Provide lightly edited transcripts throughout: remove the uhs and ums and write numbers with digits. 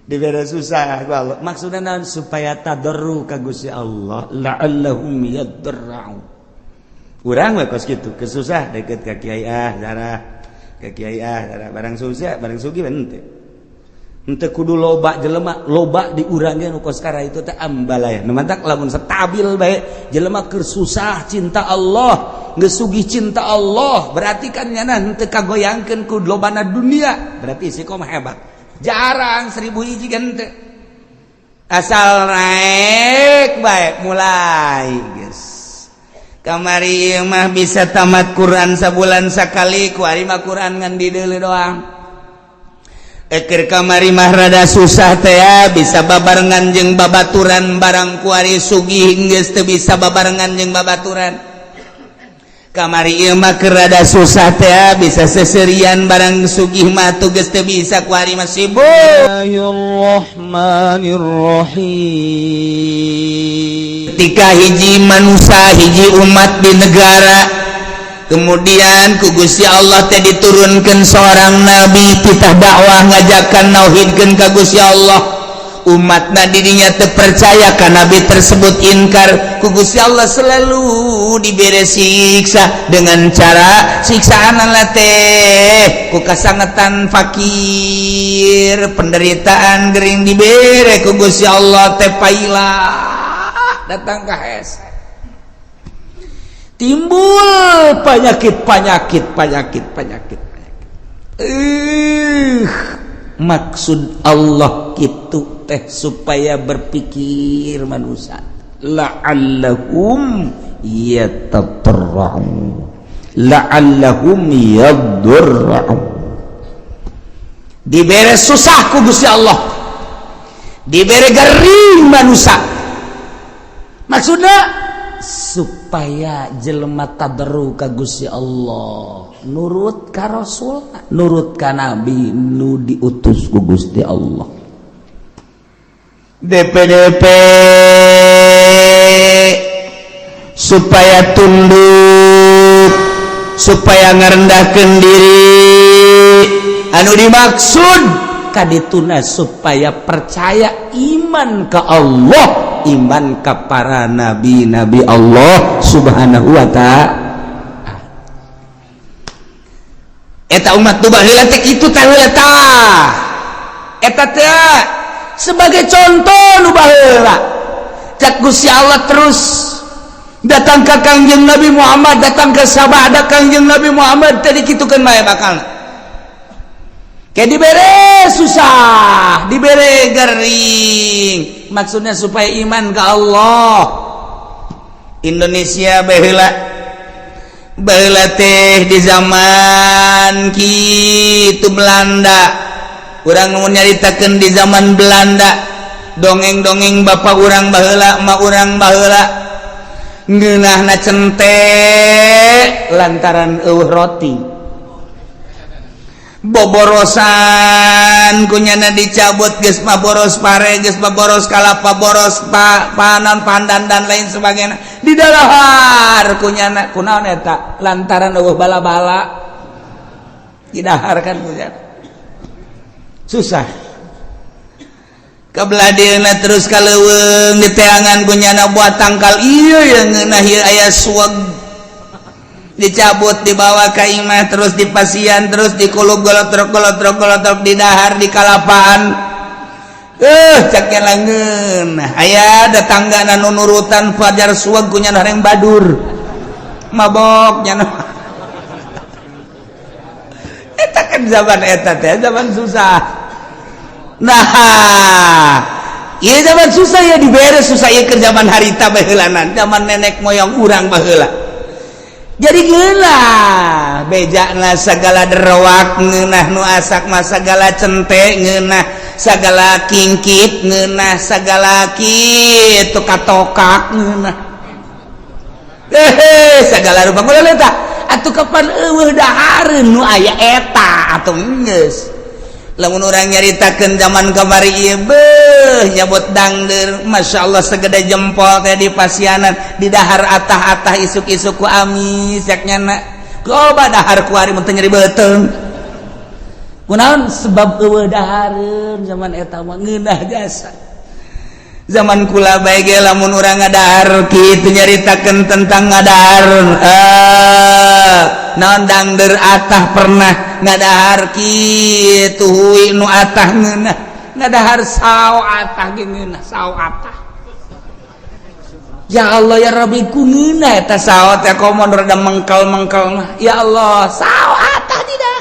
Dibere susah ku Allah, maksudna naon? Supaya tadarru ka Gusti Allah, la'allahum yadarra'un. Urang we kos kitu, kesusah deket ka kiai, ah darah ka kiai, ah darah. Barang susah, barang sugih henteu. Henteu kudu loba jelema, loba di urang ge nu kos kara itu teh ambalaya. Nu mantak lamun stabil bae jelema, keur susah cinta Allah, geus sugih cinta Allah, berarti kan nyana henteu kagoyangkeun ku lobana dunia, berarti istiqomah hebat. Jarang, 1000 hiji kan henteu. Asal naik baik mulai geus. Kamari mah bisa tamat Quran sabulan sakali, kuari mah Quran ngan dideuleu doang. Eker kamari mah rada susah teh ya, bisa babarengan jeung babaturan, barang kuari sugih geus teu bisa babarengan jeung babaturan. Kamari ieu mah keur rada susah teh ya, bisa seserian, barang sugih mah tuh geus teu bisa, kuari mah sibuk. Bismillahirrahmanirrahim. Ketika hiji manusia, hiji umat di negara, kemudian ku Gusti Allah teh diturunkan seorang nabi, titah dakwah, ngajakan nauhidkeun ka Gusti Allah. Umatna didinya terpercaya ka nabi tersebut, inkar. Ku Gusti Allah selalu diberi siksa dengan cara siksaan lah teh ku kasangetan, fakir, penderitaan, gering, dibere ku Gusti Allah teh paila datang ka hese, timbul penyakit, penyakit, penyakit, penyakit, penyakit. Maksud Allah gitu teh supaya berpikir manusia, la'allahum yatadarra'un, la'allahum yadurra'un. Dibere susah ku Gusti Allah, dibere gering manusia, maksudnya supaya jelema tadarru ka Gusti Allah, nurut ka Rasul, nurut ka nabi nu diutus ku Gusti Allah. DPDP supaya tunduk, supaya ngerendahkan diri. Anu dimaksud kadituna supaya percaya, iman ke Allah, iman ke para nabi-nabi Allah Subhanahu wa ta'ala. Eta umat nu baheula teh kitu tah heula tah. Eta teh sebagai contoh nu baheula. Cak Gusti Allah terus datang ke Kangjeng Nabi Muhammad, datang ke sabada Kangjeng Nabi Muhammad tadi, kitukeun bae bakal. Kayak dibere susah, dibere gering. Maksudnya supaya iman ke Allah. Indonesia baheula, baheula teh di zaman kitu Belanda. Urang nu nyaritakeun di zaman Belanda, dongeng-dongeng bapak urang baheula, emak urang baheula, ngeunahna cente lantaran eueuh roti. Boborosan kunyana dicabut, geus mah boros pare, geus mah boros kalapa, boros panan, pandan, dan lain sebagainya di dalahar kunyana. Kunaon eta? Lantaran eueuh bala-bala didahar kan kunyana susah. Kebelah dieuna terus ka leuweung, diteangan kunyana buat tangkal ieu yang ngeunah ieu aya suweg, dicabut, dibawa ke imah, terus dipasian, terus dikulub, golotrok golotrok golotrok, didahar di kalapaan. Cak langeun aya tetangga nu nurutan fajar suweg kunyana hareng badur mabok nyana. Eta kan zaman eta teh zaman susah. Nah, iya, zaman susah ya, dibere susah ya ke zaman harita baheulanan, zaman nenek moyang urang baheula. Jadi ngeunah bejana segala derowak ngeunah, nu asak mah segala cente ngeunah, segala kingkip ngeunah, segala kitu katokak ngeunah, eh segala rupa. Mulai eta atuh kapan eueuh dahareun nu aya eta atuh geus. Lamun urang nyaritakeun zaman kamari ieu, beuh, nyabut dangder, Masya Allah, segede jempol teh di pasianan, di dahar atah-atah isuk-isuk ku amis yak nyana. Coba dahar kuari mun teu nyeri beuteung. Kunaon? Sebab euweuh dahareun zaman eta mah, ngeunah jasa. Zaman kula bae ge lamun urang ngadahar kitu, nyaritakeun tentang ngadahar, eh, naon, dangder atah, pernah ngadahar kitu, hui nu atah ngeunah, ngadahar sao atah ge ngeunah, sao atah. Ya Allah ya Rabbi, ku ngeunah eta sao teh, komo rada mengkal-mengkal mah. Ya Allah, sao atah tidak.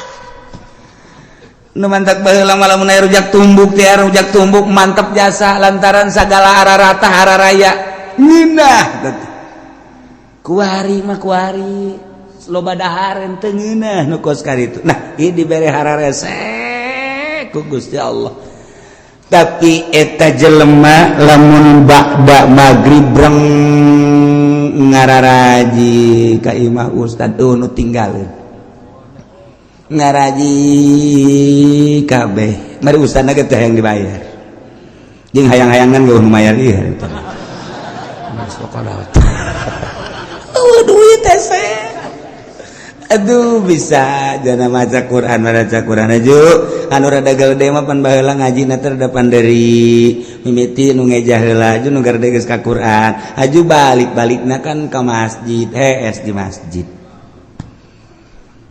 Nu mantak baheula mah lamun aya rujak tumbuk teh, rujak tumbuk mantep jasa, lantaran sagala ararata araraya ngeunah. Kuari mah, kuari loba dahareun teu ngeunah nu kos karitu. Nah, ieu dibere hararese ku Gusti Allah. Tapi eta jelema lamun ba'da magrib breng ngararaji ka imah ustad, oh, nu tinggalin ngaraji kabeh, mari ustadna ge teh yang dibayar jeung hayang-hayangan geuh nu mayar ieu eta. Oh, duit teh. Aduh, bisa jana maca Quran, maca Quran aju anu rada gede mah pan baheula ngaji na teh rada panderi, mimiti nu ngejah heula, aju nu garede geus ka Quran, aju balik-balikna kan ka masjid, hees di masjid.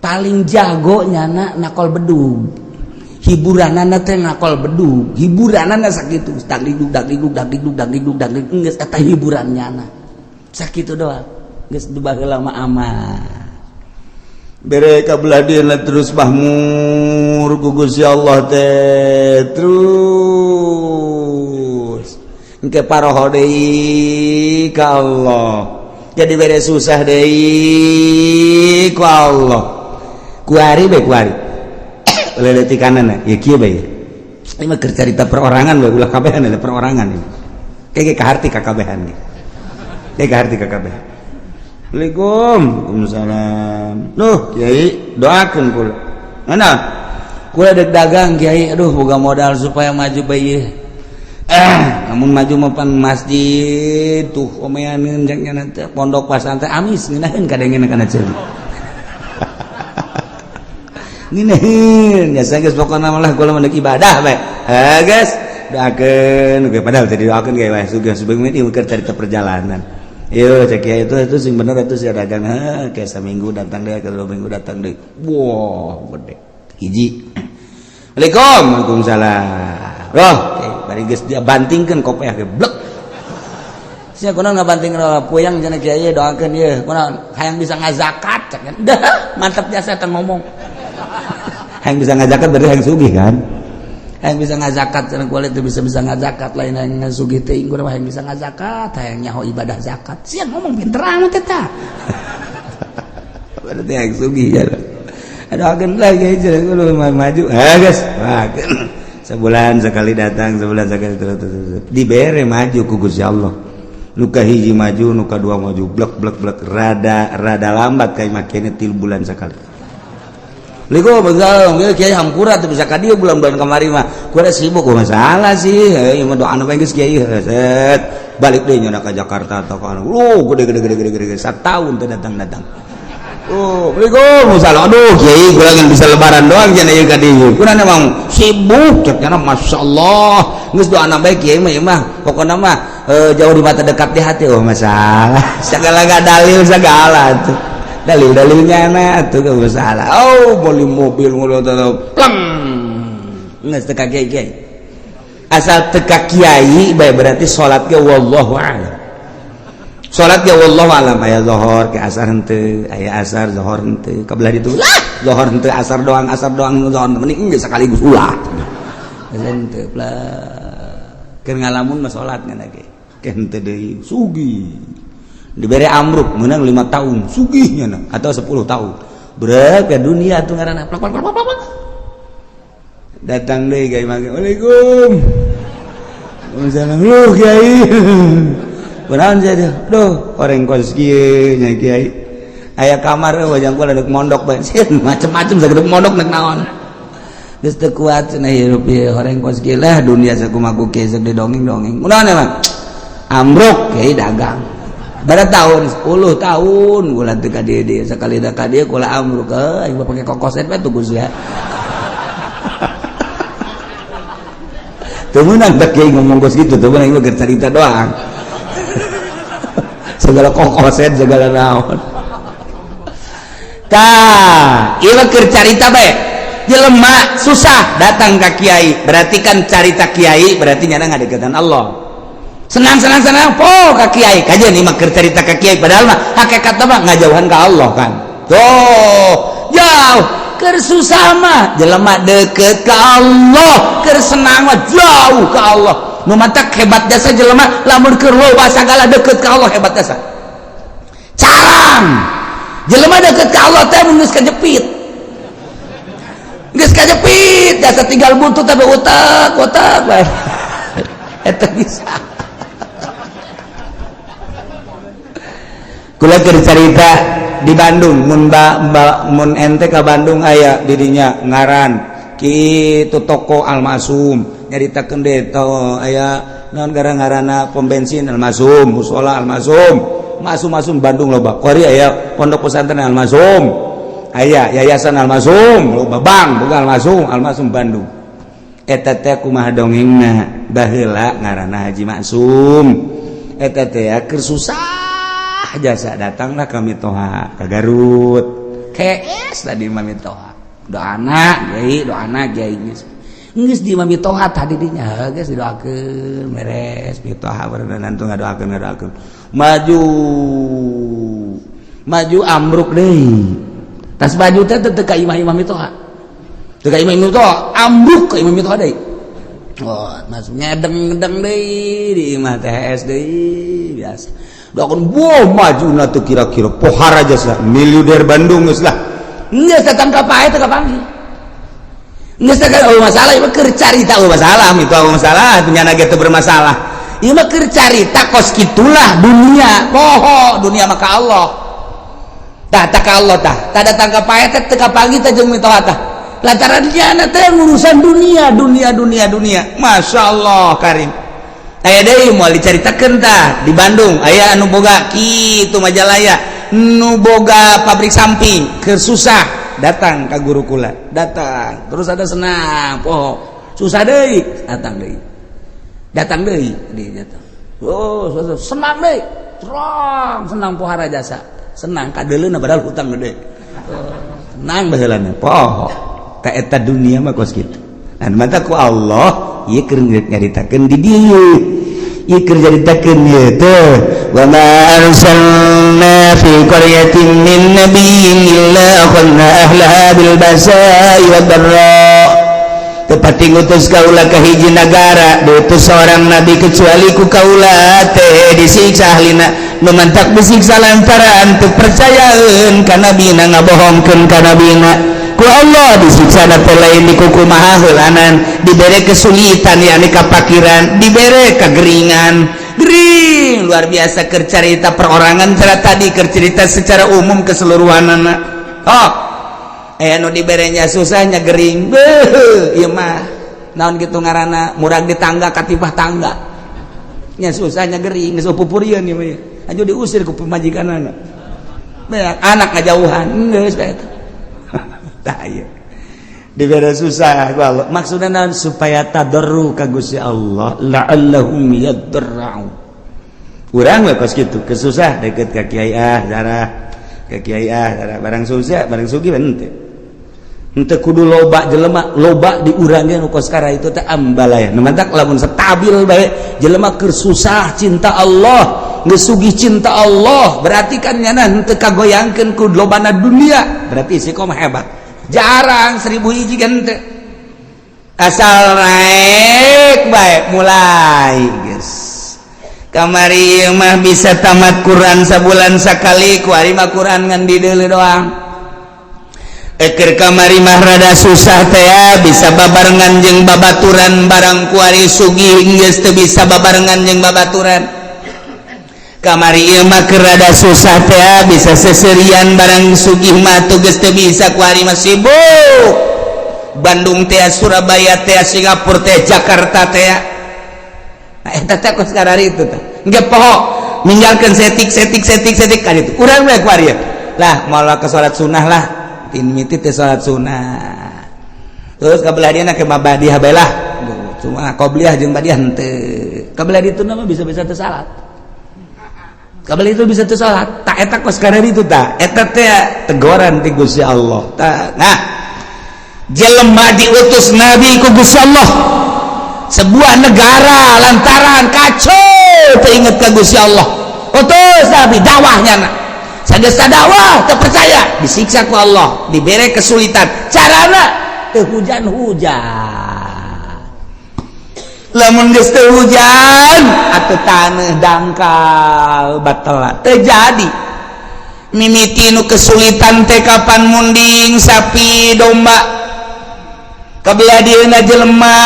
Paling jago nyana nakol bedug, hiburanana teh nakol bedug, hiburanana sakitu, dagdikduk dagdikduk dagdikduk dagdikduk dagdikduk, geus eta hiburan nyana sakitu doang. Geus baheula mah aman bere kabelah dieuna, terus mahmur ku Gusti Allah teh, terus engke paroho deui ka Allah, jadi bere susah deui ku Allah. Kuari bae, kuari leletikanana ya kieu bae. Ini mah keur carita perorangan bae, ulah kabehan, ada perorangan ini kayak kaharti kakabehan ge, kayak kaharti kakabehan. Assalamualaikum. Waalaikumsalam. Duh Kiai, doakeun kula. Mana kula dek dagang, Kiai. Aduh, boga modal supaya maju bae. Eh, namun maju mah pan masjid tuh omeaneun jang nanti pondok pasantren amis ngeunaheun kadengeun kana ceuli ngeunaheun ya. Geus, pokona malah kula mah ibadah bae. Eh, geus, doakeun ge, padahal tadi doakeun ge wae sugih sebelum ini keur carita perjalanan. Iya, cek ya itu sing bener itu sih dagang. Heh, kayak seminggu datang deh, ke 2 minggu datang deh. Wah, gede. Hiji. Assalamualaikum. Waalaikumsalam. Roh, bari geus dia bantingkeun kopiah ge blek. Sia kunaon ngabanting puyang cenah, Kiai doakeun ieu. Kunaon hayang bisa ngazakat cek. Dah, mantap jasa teh ngomong. Hayang bisa ngazakat berarti hayang sugih kan? Hayang bisa ngazakat cenah, kulit teu bisa bisa ngazakat, lain hayang sugih teuing, kudu hayang bisa ngazakat, hayang nyaho ibadah zakat. Sia ngomong pinter amat eta. Berarti hayang sugih ya. Doakeun lagi cenah kudu maju. Ah, geus. Doakeun. Sebulan sekali datang, sebulan sekali terus, terus, terus. Dibere maju ku Gusti Allah. Nuka hiji maju, nuka dua maju, blek blek blek, rada rada lambat kayak makanya 3 bulan sekali. Ligo begal, kiai hampura teu bisa ka dieu bulan-bulan kamari mah. Kuda sibuk masalah sih, heuh mah doana bae geus kiai set. Balik deui nyana ka Jakarta atau ka anu. Gede gede gede gede gede satahun teu datang-datang. Oh, Waalaikumsalam. Aduh, kiai kula ngan bisa lebaran doang cenah ieu ka dieu. Kuna emang sibuk cek nya, masyaallah. Geus doana bae kiai mah, ieu mah. Pokona mah jauh di mata dekat di hati. Oh, masalah. Segala gak dalil segala tuh. Dalil-dalilnya na tuh gak masalah. Oh, beli mobil ngono pleng. Geus teu ka kiai. Asal teka kiai bae berarti salat ge wallahu a'lam. Salat ge wallahu alam, aya zuhur ke asar henteu, aya asar zuhur henteu, kabelah ditu lah zuhur henteu, asar doang, asar doang zuhur, mending geus sekaligus ulah henteu lah. Keur ngalamun mah salat ngan ge ke henteu deui, sugih dibere amruk menang 5 tahun sugihnya na, atau 10 tahun berat ke dunia tuh ngaranna plak plak plak plak. Datang deui kiai mangke, "Waalaikum." "Waalaikumsalam." "Lu kiai." Kunaon sia? Duh, orang kos kieu nya kiai. Aya kamar eueuh jang kula dek mondok bae. Sieun macem-macem sagede mondok nek naon. Geus teu kuat cenah hirup ieu, horeng kos kieu lah, dunia sakumaha ku kieu sok didongeng-dongeng. Kunaon emang? Ambruk kiai dagang. Bara tahun 10 tahun kula teu ka dieu dieu, sakali da ka dieu kula ambruk, heuh aing mah pake kokoset bae tuh Gus ya. Teu meunang da kiai ngomong kos kitu, teu meunang, ieu cerita doang. Segala kokoset, segala naon. Tah, ieu keur carita bae. Jelema susah datang ka kiai, berarti kan carita kiai berarti nyana ngadeukeutan Allah. Senang, senang, senang, po ka kiai. Kajian ieu mah keur carita ka kiai, padahal mah hakikat mah ngajauhan ka Allah kan. Tuh, jauh. Keur susah mah jelema deket ka Allah, keur senang mah jauh ka Allah. Nu matak hebat jasa jelema lamun keur loba sagala deket ka Allah, hebat jasa. Carang jelema deket ka Allah teh mun geus kajepit. Geus kajepit jasa, tinggal buntut tapi utak utak bae. Eta bisa. Kula keur carita di Bandung, mun ba, ba, mun ente ka Bandung aya didinya ngaran kitu toko Almasum, nyaritakeun deh to aya naon gara ngaranna, pom bensin Almasum, musola Almasum, Masum Masum Bandung loba. Kuari aya pondok pesantren Almasum, aya yayasan Almasum, loba bank boga Almasum, Almasum Bandung. Eta teh kumaha dongengna, baheula ngaranna Haji Maksum. Eta teh keur susah jasa, datanglah kami toha ke Garut. KS tadi mami toha, doana kiai, doana kiai, geus geus di mami toha tadi dinya geus didoakeun beres. Mitoha berenang tuh ngadoakeun, ngadoakeun, maju maju, ambruk deui tas. Baju teh teu ka imah-imah mitoha, teu ka imah mitoha, ambruk ka imah mitoha deui. Oh, masuk ngedeng-ngedeng deui di imah THS deui biasa. Doakeun, wah, maju na tuh kira-kira pohara jasa miliuder Bandung geus lah. Geus datang ka pae teu kapanggih. Geus teh oh masalah, ieu keur carita, oh masalah itu, oh masalah punya ge teu bermasalah. Ieu mah keur carita kos kitulah dunia, poho dunia maka Allah. Tah, tak ka Allah tah. Tah, datang ka pae teh teu kapanggih teh jeung mitoha tah. Lantaran dia teh urusan dunia, dunia, dunia, dunia. Masya Allah karim. Aya deui moal dicaritakeun tah di Bandung, aya anu boga kitu Majalaya, nu boga pabrik samping, keur susah datang ka guru kula, datang terus ada senang, poho susah deui, datang deui, datang deui, di datang, oh senang deui, terang senang, pohara jasa senang kadeuleuna, padahal hutang gede. Senang baheulana, poho. Ka eta dunia mah kos kitu. Dan mata ku Allah ieu keur nyaritakeun di dieu, ieu keur nyaritakeun ieu teh, wa ma arsalna fi qaryatin min nabiyyin illa akhadna ahlaha bil basa'i wad dharra. Tepati ngutus kaula ka hiji nagara, diutus seorang nabi, kecuali ku kaula teh disiksa ahlina. Nu mantak disiksa lantaran teu percayaeun ka nabina, ngabohongkeun ka nabina. Ku Allah disiksa teh lain dikukumaha heulanan, dibere kesulitan, yakni kapakiran, dibere kegeringan, gering luar biasa. Keur carita perorangan cara tadi, keur cerita secara umum keseluruhan anak. Oh, eh, anu diberenya susahnya gering, beuh, ieu mah naon gitu ngaranna, murag di tangga katipah tangga nya, susahnya gering, geus pupurieun ieu mah, aju diusir ku pamajikanana, anak ngajauhan, geus bae. Tah, ieu dibere susah ku Allah, maksudna naon? Supaya tadarru ka Gusti Allah, la'allahum yadarra'un. Urang we kos kitu, kesusah deket ka kiai, ah zarah ka kiai, ah zarah. Barang susah, barang sugih henteu, henteu kudu loba jelema, loba di urang ge nu kos kara itu teh ambalaya. Nu mantak lamun stabil bae jelema, keur susah cinta Allah, geus sugih cinta Allah, berarti kan nyana henteu kagoyangkeun ku lobana dunia, berarti istiqomah hebat. Jarang, 1000 hiji kan teu. Asal naik bae mulai geus. Kamari mah bisa tamat Quran sabulan sakali, kuari mah Quran ngan di deuleu doang. Eker kamari mah rada susah teh ya, bisa babarengan jeung babaturan, barang kuari sugih geus teu bisa babarengan jeung babaturan. Kamari ieu mah keur rada susah teh ya, bisa seserian, barang sugih mah tuh geus teu bisa. Kuari mah sibuk Bandung teh, Surabaya teh, Singapura teh, Jakarta teh. Nah, eta teh kos karari itu teh engke poho, ninggalkeun setik setik setik setik kan itu urang we kuari lah, moal ke salat sunnah lah, tin miti teh salat sunnah, terus ka belah dieuna ke mabadi bae lah. Kitu mah qobliyah jeung badiah henteu. Kabelah ditu mah bisa-bisa teu salat. Kabelah itu bisa teu salat. Tak eta kos kana ditu tah. Eta teh teguran ti Gusti Allah. Tah, nah, jelema diutus nabi ku Gusti Allah. Sebuah negara lantaran kacau teu inget ka Gusti Allah. Utus nabi dakwahnya na. Sageus dakwah teu percaya, disiksa ku Allah, dibere kesulitan. Carana teu hujan-hujan. Lamun geus teu hujan atuh taneuh dangkal batal teu jadi. Mimiti nu kesulitan teh kapan munding sapi domba. Kabelah dieuna jelema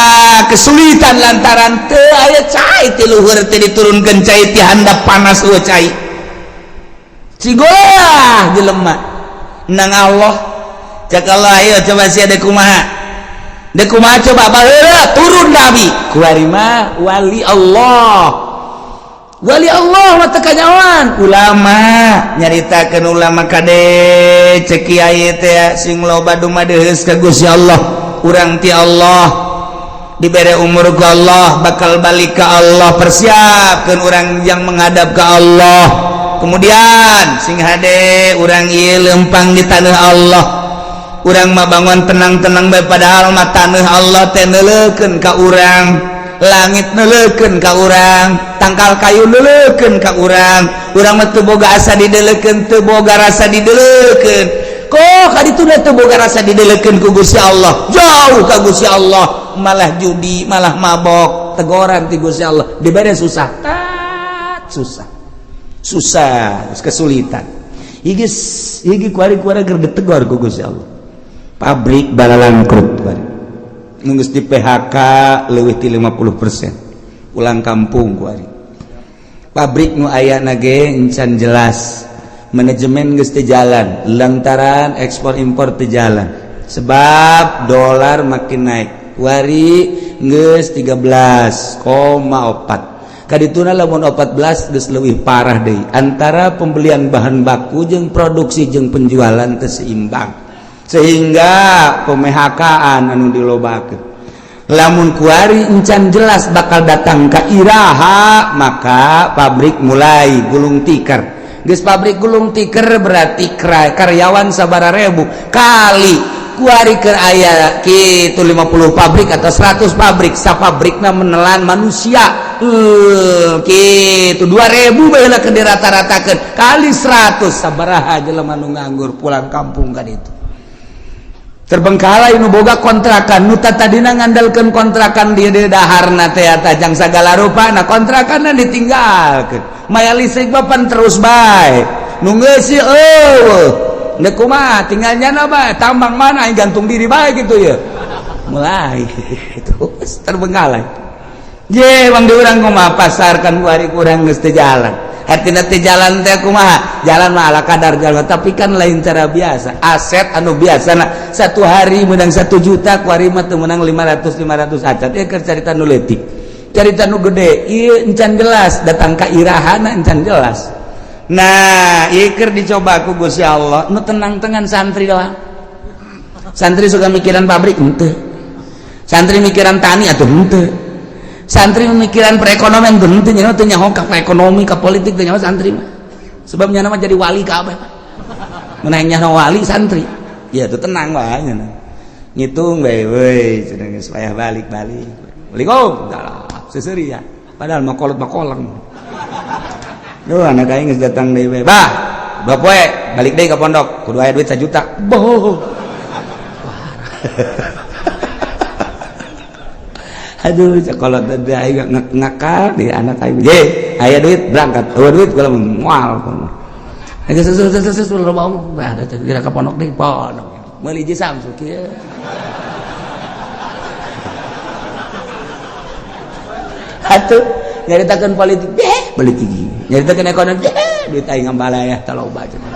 kesulitan lantaran teu aya cai ti luhur teh diturunkeun cai ti handap panas eueuh cai. Cigolah jelema nang Allah cak Allah ayo coba sia deuk kumaha deuk kumaha coba baheula turun nabi kuari mah wali Allah wali Allah mah teu kanyawan ulama nyaritakeun ulama kade cek kiai teh sing loba dumadeus ka Gusti Allah urang ti Allah dibere umur ku Allah bakal balik ka Allah persiapkeun urang yang menghadap ka Allah. Kemudian sing hade urang ieu lempang di tanah Allah urang mah bangun tenang-tenang bae padahal mah tanah Allah teh neuleukeun ka urang, langit neuleukeun ka urang, tangkal kayu neuleukeun ka urang, urang mah teu boga asa dideulekeun, teu boga rasa dideulekeun. Kok ka ditu teu boga rasa dideulekeun ku Gusti Allah, jauh ka Gusti Allah, malah judi, malah mabok, tegoran ti Gusti Allah, dibere susah, tat susah. Susah, kesulitan. Iki kuari-kuari keur ditegor ku Gusti Allah. Pabrik balalangkrut kuari. Nu geus di PHK leuwih ti 50%. Pulang kampung kuari. Pabrik nu aya ge encan jelas. Manajemen geus teu jalan lantaran ekspor impor teu jalan. Sebab dolar makin naik. Kuari geus 13,4. Kadituna lamun 14 geus leuwih parah deui antara pembelian bahan baku jeung produksi jeung penjualan teu seimbang sehingga pemehakaan anu dilobakeun. Lamun kuari encan jelas bakal datang ka iraha maka pabrik mulai gulung tikar. Geus pabrik gulung tikar berarti karyawan sabaraha ribu kali kuari keur aya kitu 50 pabrik atau 100 pabrik sapabrikna menelan manusia gitu 2000 baheula keur dirata-ratakeun kali 100 sabaraha jelema nu nganggur pulang kampung kan itu terbengkalai nu boga kontrakan nu tadina ngandalkeun kontrakan dia di daharna teh tajang sagala rupa nah kontrakanna ditinggalkeun maya listrik papan terus bae nu ngeusi eueuh ndek kumaha tinggalnya bae tambang mana gantung diri bae gitu ya mulai terus terbengkalai. Je bang di urang kumaha pasar kan kuari kurang geus teu jalan. Hartina teu jalan teh kumaha? Jalan mah ala kadar jalan tapi kan lain cara biasa. Aset anu biasana satu hari menang 1 juta kuari mah teu menang 500 500 acan. Ieu keur carita nu leutik. Carita nu gede ieu encan jelas datang ka irahana encan jelas. Nah, ieu keur dicoba ku Gusti Allah nu tenang-tenang santri doang. Santri suka mikiran pabrik henteu. Santri mikiran tani atuh henteu. Santri memikiran perekonomian henteu nya teu nyaho ka ekonomi ka politik teu nyaho santri mah. Sebab nya mah jadi wali kabeh. Mun hayang nyaho wali santri. Ya tuh tenang wae nya. Ngitung bae we cenah geus payah balik-balik. Assalamualaikum. Seseuri ya. Padahal mah kolot mah koleng. Duh anak aing geus datang deui we. Bah, 2 poe balik deui ka pondok kudu aya duit 1 juta. Boh. Aduh, kalau tadi aing ngakal di anak aing. Je, aya duit berangkat. Eueuh duit kula moal. Aja susu loba omong. Bah, kira ka pondok deui, pondok. Meuli hiji Samsu kieu. Atuh, nyaritakeun politik, deh, politik. Nyaritakeun ekonomi, deh, duit aing ngambalaya tah loba cenah.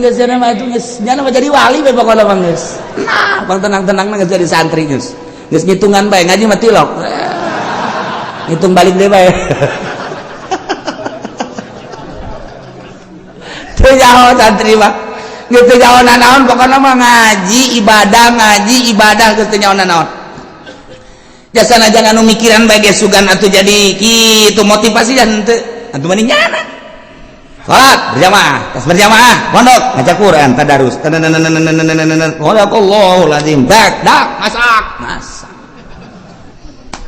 Geus cenah mah atuh geus nya mah jadi wali we pokona mah geus. Nah, pang tenang-tenang geus jadi santri geus. Geus ngitungan bae ngaji mah tilok. Ngitung balik deui bae. Teu nyaho santri mah. Geus teu nyaho nanaon pokona mah ngaji ibadah geus teu nyaho nanaon. Jasa jangan anu mikiran bae sugan atuh jadi kitu motivasi dan henteu atuh mending nyana. Salat berjamaah, tas berjamaah, pondok ngaca Quran, tadarus. Sadaqallahul azim. Dak dak masak, masak.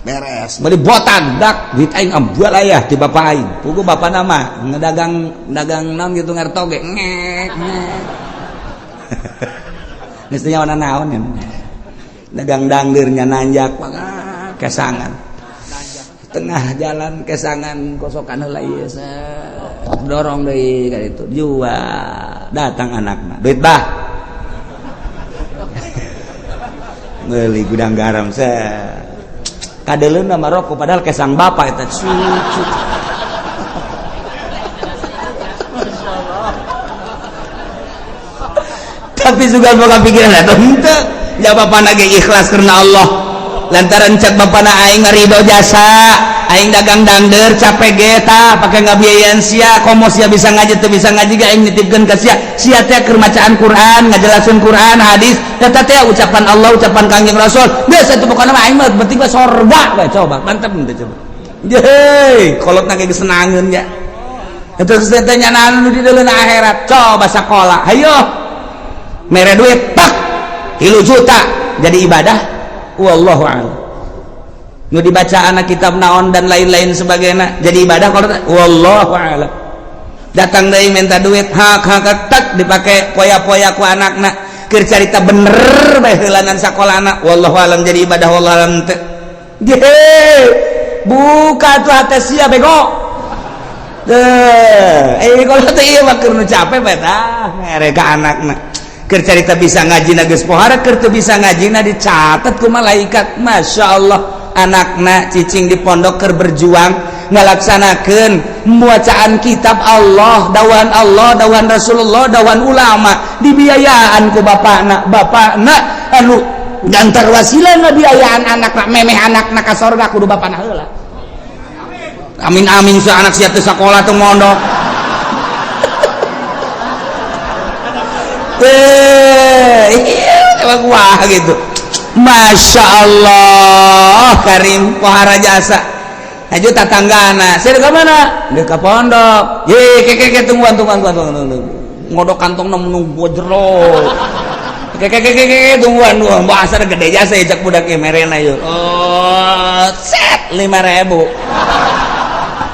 Beres, beli botan, dak duit aing ambual ayah ti bapak aing. Pugu bapak nama ngedagang dagang naon gitu ngertoge ngek ngek. Geus teh nyawa naon ya. Dagang dangdeurnya nanjak kesangan. Tengah jalan kesangan kosokan heula ieu dorong deui ka ditu jual. Datang anakna, duit bah. Meuli gudang garam set. Kadeleun mah rokok padahal kesang bapak eta cucu. Tapi juga boga pikiran eta henteu. Ya bapana ge ikhlas karena Allah. Lantaran cek bapana aing ridho jasa, aing dagang dangder capek ge tah pake ngabiayaan sia, komo sia bisa ngaji teu bisa ngaji ge aing nitipkeun ka sia. Sia teh keur macaan Quran, ngajelaseun Quran, hadis, eta teh ucapan Allah, ucapan Kangjeng Rasul. Geus atuh pokona mah aing mah penting mah sorga we coba, mantep teh coba. Yeay, kolotna ge geus senangeun nya. Eta geus teh nyanaan nu di deuleun akhirat, coba sakola. Hayo. Mere duit tak 3 juta jadi ibadah. Wallahu a'lam. Nu dibaca anak kitab naon dan lain-lain sebagainya jadi ibadah kalau wallahu a'lam. Datang deui minta duit hak hak tak dipake poya-poya ku anakna keur carita bener bae heulanan sakolana wallahu a'lam jadi ibadah wallahu a'lam teu. Buka tuh hate sia bego. Teu kalau teh ieu mah keur nu capek bae tah mere ka anakna. Keur carita bisa ngaji na geus pohara, keur teu bisa ngaji na dicatat ku malaikat. Masya Allah, anakna cicing di pondok keur berjuang ngalaksanakeun bacaan kitab Allah, dawan Allah, dawan Rasulullah, dawan ulama, dibiayaan ku bapakna. Bapakna anu gantar wasilah ngabiayaan anakna, memeh anakna ka sorga kudu bapakna heula. Amin amin si anak sia teu sakola teu mondok. Wah gitu. Masya Allah Karim pohara jasa. Haju tatanggana. Saya ke mana? Dia ke pondok. Ye ke ke ke tungguan tungguan tungguan tungguan. Ngodok kantongna menunggu jero. Ke ke ke ke ke tungguan tungguan. Bahasa gede jasa ya cak budak merena yeuh. Oh, set 5.000.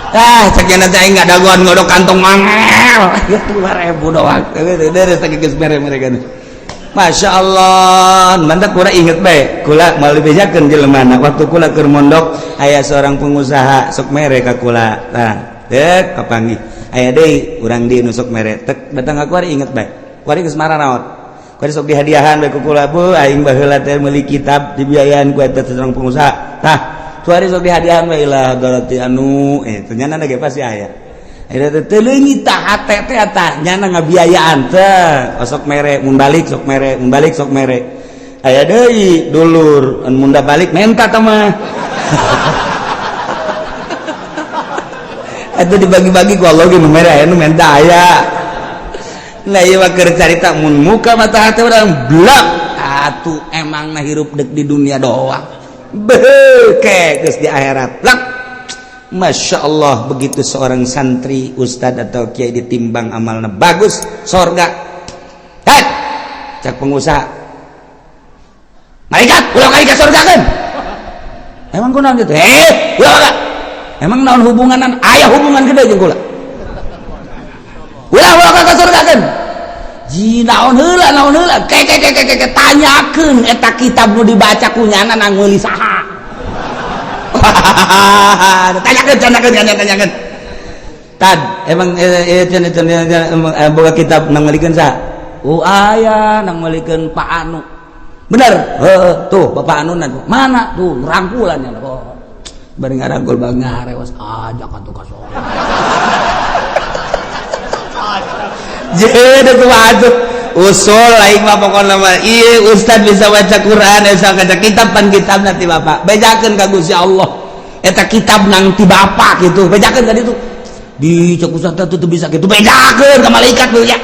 Ah, cek nya teh aing ngadagoan ngodok kantong mangel. 5.000 doang. Deres teh geus mere-mere. Masya Allah, mantap kula inget bae. Kula malah bejakeun jelemana. Waktu kula keur mondok, aya seorang pengusaha sok mere ka kula. Tah, dek kapanggih. Aya deui urang di nu sok mere. Tek datang ka kuari inget bae. Kuari geus maranaot. Kuari sok dihadiahan bae ku kula, bu aing baheula teh meuli kitab dibiayaan ku eta seorang pengusaha. Tah, kuari sok dihadiahan bae ilah darati anu ternyata ge pasti aya. Teu leungit tah hate teh tah nyana ngabiayaan teh sok mere mun balik sok mere mun balik sok mere aya deui dulur mun da balik menta tah mah atuh dibagi-bagi ku Allah ge nu mere aya nu menta aya. Nah ieu mah keur carita mun muka mata hate urang blak atuh emangna hirup deuk di dunia doang beuh geus di akhirat blak. Masya Allah, begitu seorang santri, ustad atau kiai ditimbang amalnya bagus, sorga. Hei, cak pengusaha, malaikat, ulah kali ke sorga kan? Emang kunaon gitu? Ulah kali. Emang naon hubunganan? Aya hubungan gede jeung kula. Ulah ulah kali ke sorga kan? Ji naon heula, naon heula? Ke ke ke ke ke tanyakeun eta kitab nu dibaca ku nyana nang meuli saha. Tanyakan, tanyakan, tanyakan. Tad, emang boga kitab nang melikeun saha? Oh aya nang melikeun Pak Anu. Bener? Heeh, tuh Bapak Anu na. Mana? Tuh rangkulan nya. Oh. Bari ngarangkul bang ngarewas ajak atuh ka sorga. Jadi kumaha atuh? Usul aing mah pokona mah ieu ustad bisa baca Quran bisa baca kitab pan kitab nanti bapak bejakeun ka Gusti Allah eta kitab nang ti bapak gitu bejakeun ka ditu di cek ustad teh teu bisa kitu bejakeun ka malaikat ya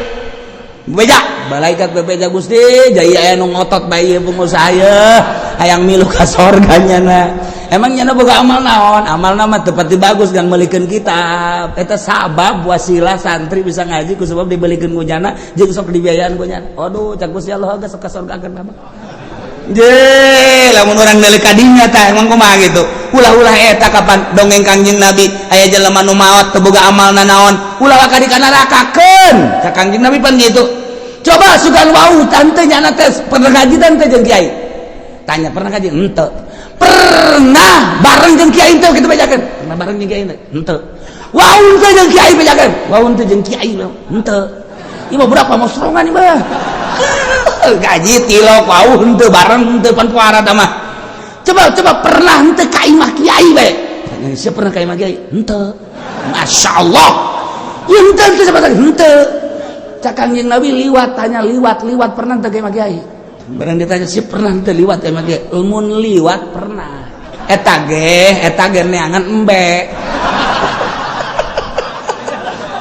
beja Malaikat bebeja, "Gusti, jaya aya nu ngotot bae pengusaha ye, hayang milu ka sorga nyana." Emang nyana boga amal naon? Amal nama tepati bagus dan meulikeun kitab. Eta sabab wasilah santri bisa ngaji ku sebab dibelikeun ku nyana jeung sok dibiayaan ku nyana. Aduh, cak Gusti Allah geus ka sorga kan apa? Je, lamun urang deuleu ka dinya tah emang kumaha gitu. Ulah-ulah eta kapan dongeng Kangjeng Nabi aya jelema nu maot teu boga amalna naon, ulah ka di nerakakeun. Cak Kangjeng Nabi pan gitu. Coba sugan wau tante nyana teh pernah ngaji tante jeung kiai. Tanya, pernah ngaji? Henteu. Pernah bareng jeung kiai henteu kitu bejakeun? Pernah bareng jeung kiai henteu? Wau henteu jeung kiai bejakeun? Wau henteu jeung kiai henteu? Ieu mah berapa mosrongan ieu mah. Gaji tilok wau henteu bareng henteu pan puara mah. Coba coba, pernah henteu ka imah kiai bae? Tanya, siapa pernah ka imah kiai? Henteu. Masya Allah. Ieu henteu henteu siapa tadi? Henteu. Cak Kangjeng Nabi liwat, tanya liwat liwat pernah henteu ka imah kiai? Barang ditanya siapa pernah henteu liwat ka imah kiai? Lamun liwat pernah. Eta ge neangan embe.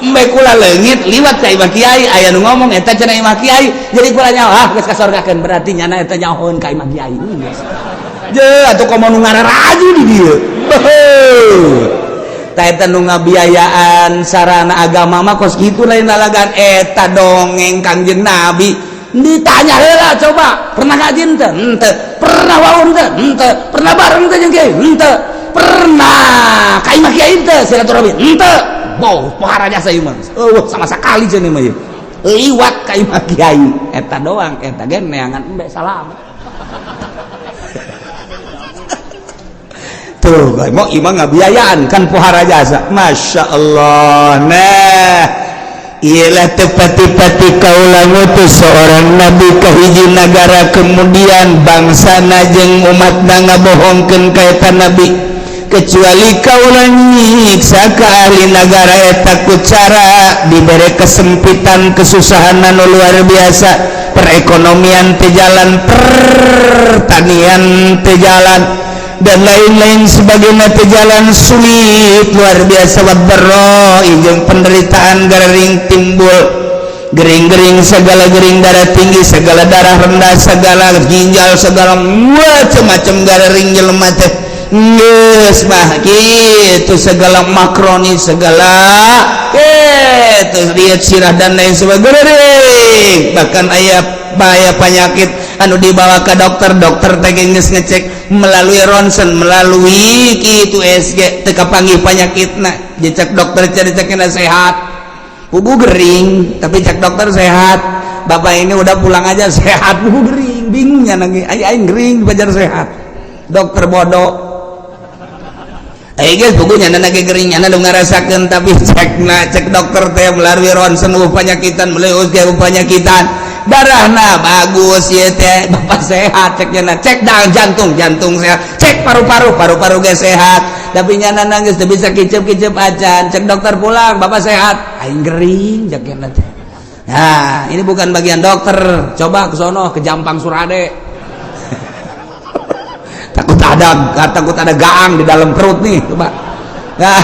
Embe kula leungit liwat ka imah kiai, aya nu ngomong eta cenah imah kiai. Jadi kula nyaho, ah geus kasorgakeun, berarti nyana eta nyahoeun ka imah kiai. Je atuh komo nu ngararaju di dieu. Tah eta nu ngabiayaan sarana agama mah kos kitu, lain lalagan. Eta dongeng Kangjeng Nabi. Ditanya heula, coba, pernah ngaji henteu? Henteu. Pernah wau henteu? Henteu. Pernah bareng teh jeung kiai? Henteu. Pernah ka imah kiai henteu silaturahmi? Henteu. Boh, pohara jasa ieu mah. Eueuh sama sekali cenah mah ieu. Liwat ka imah kiai. Eta doang, eta ge neangan embe salam. Tuh, mau imah ngabiayaan kan pohara jasa. Masya Allah. Nah, ialah Tepati-pati kaula ngutus seorang nabi ke hiji nagara, kemudian bangsa jeung umat ngabohongkeun ka eta nabi, kecuali kaula nyiksa ka ahli nagara eta ku cara dibere kesempitan, kesusahan anu luar biasa, perekonomian teu jalan, pertanian teu jalan, dan lain-lain sebagainya teu jalan, sulit luar biasa, waddarra jeung penderitaan gering timbul, gering-gering segala gering, darah tinggi segala, darah rendah segala, ginjal segala, macam-macam gering jelema teh geus mah gitu, segala makroni segala gitu, lihat sirah dan lain sebagainya. Bahkan aya bahaya penyakit anu dibawa ke dokter, dokter teh geus ngecek melalui ronsen, melalui kitu USG, teu kapanggih penyakitna. Dicek dokter, cari cekna sehat, pugu gering, tapi cek dokter sehat, "Bapak ini udah pulang aja, sehat." Pugu gering, bingungnya nangis aing gering dipajar sehat, dokter bodoh. Eh guys, pugunya nyana ge gering, nyana nu ngarasakeun, tapi cekna cek dokter teh melalui ronsen penyakitan, melalui USG penyakitan, darahna bagus ya teh, bapak sehat cek nyana. Cek dah jantung, jantung sehat, cek paru-paru, paru-paru ge sehat, tapi nyana nangis teu bisa kicep-kicep acan. Cek dokter, "Pulang, bapak sehat." Aing gering cek nyana teh. Nah, ini bukan bagian dokter, coba ke sono ke Jampang Surade, takut ada gaang di dalam perut nih, coba. Nah,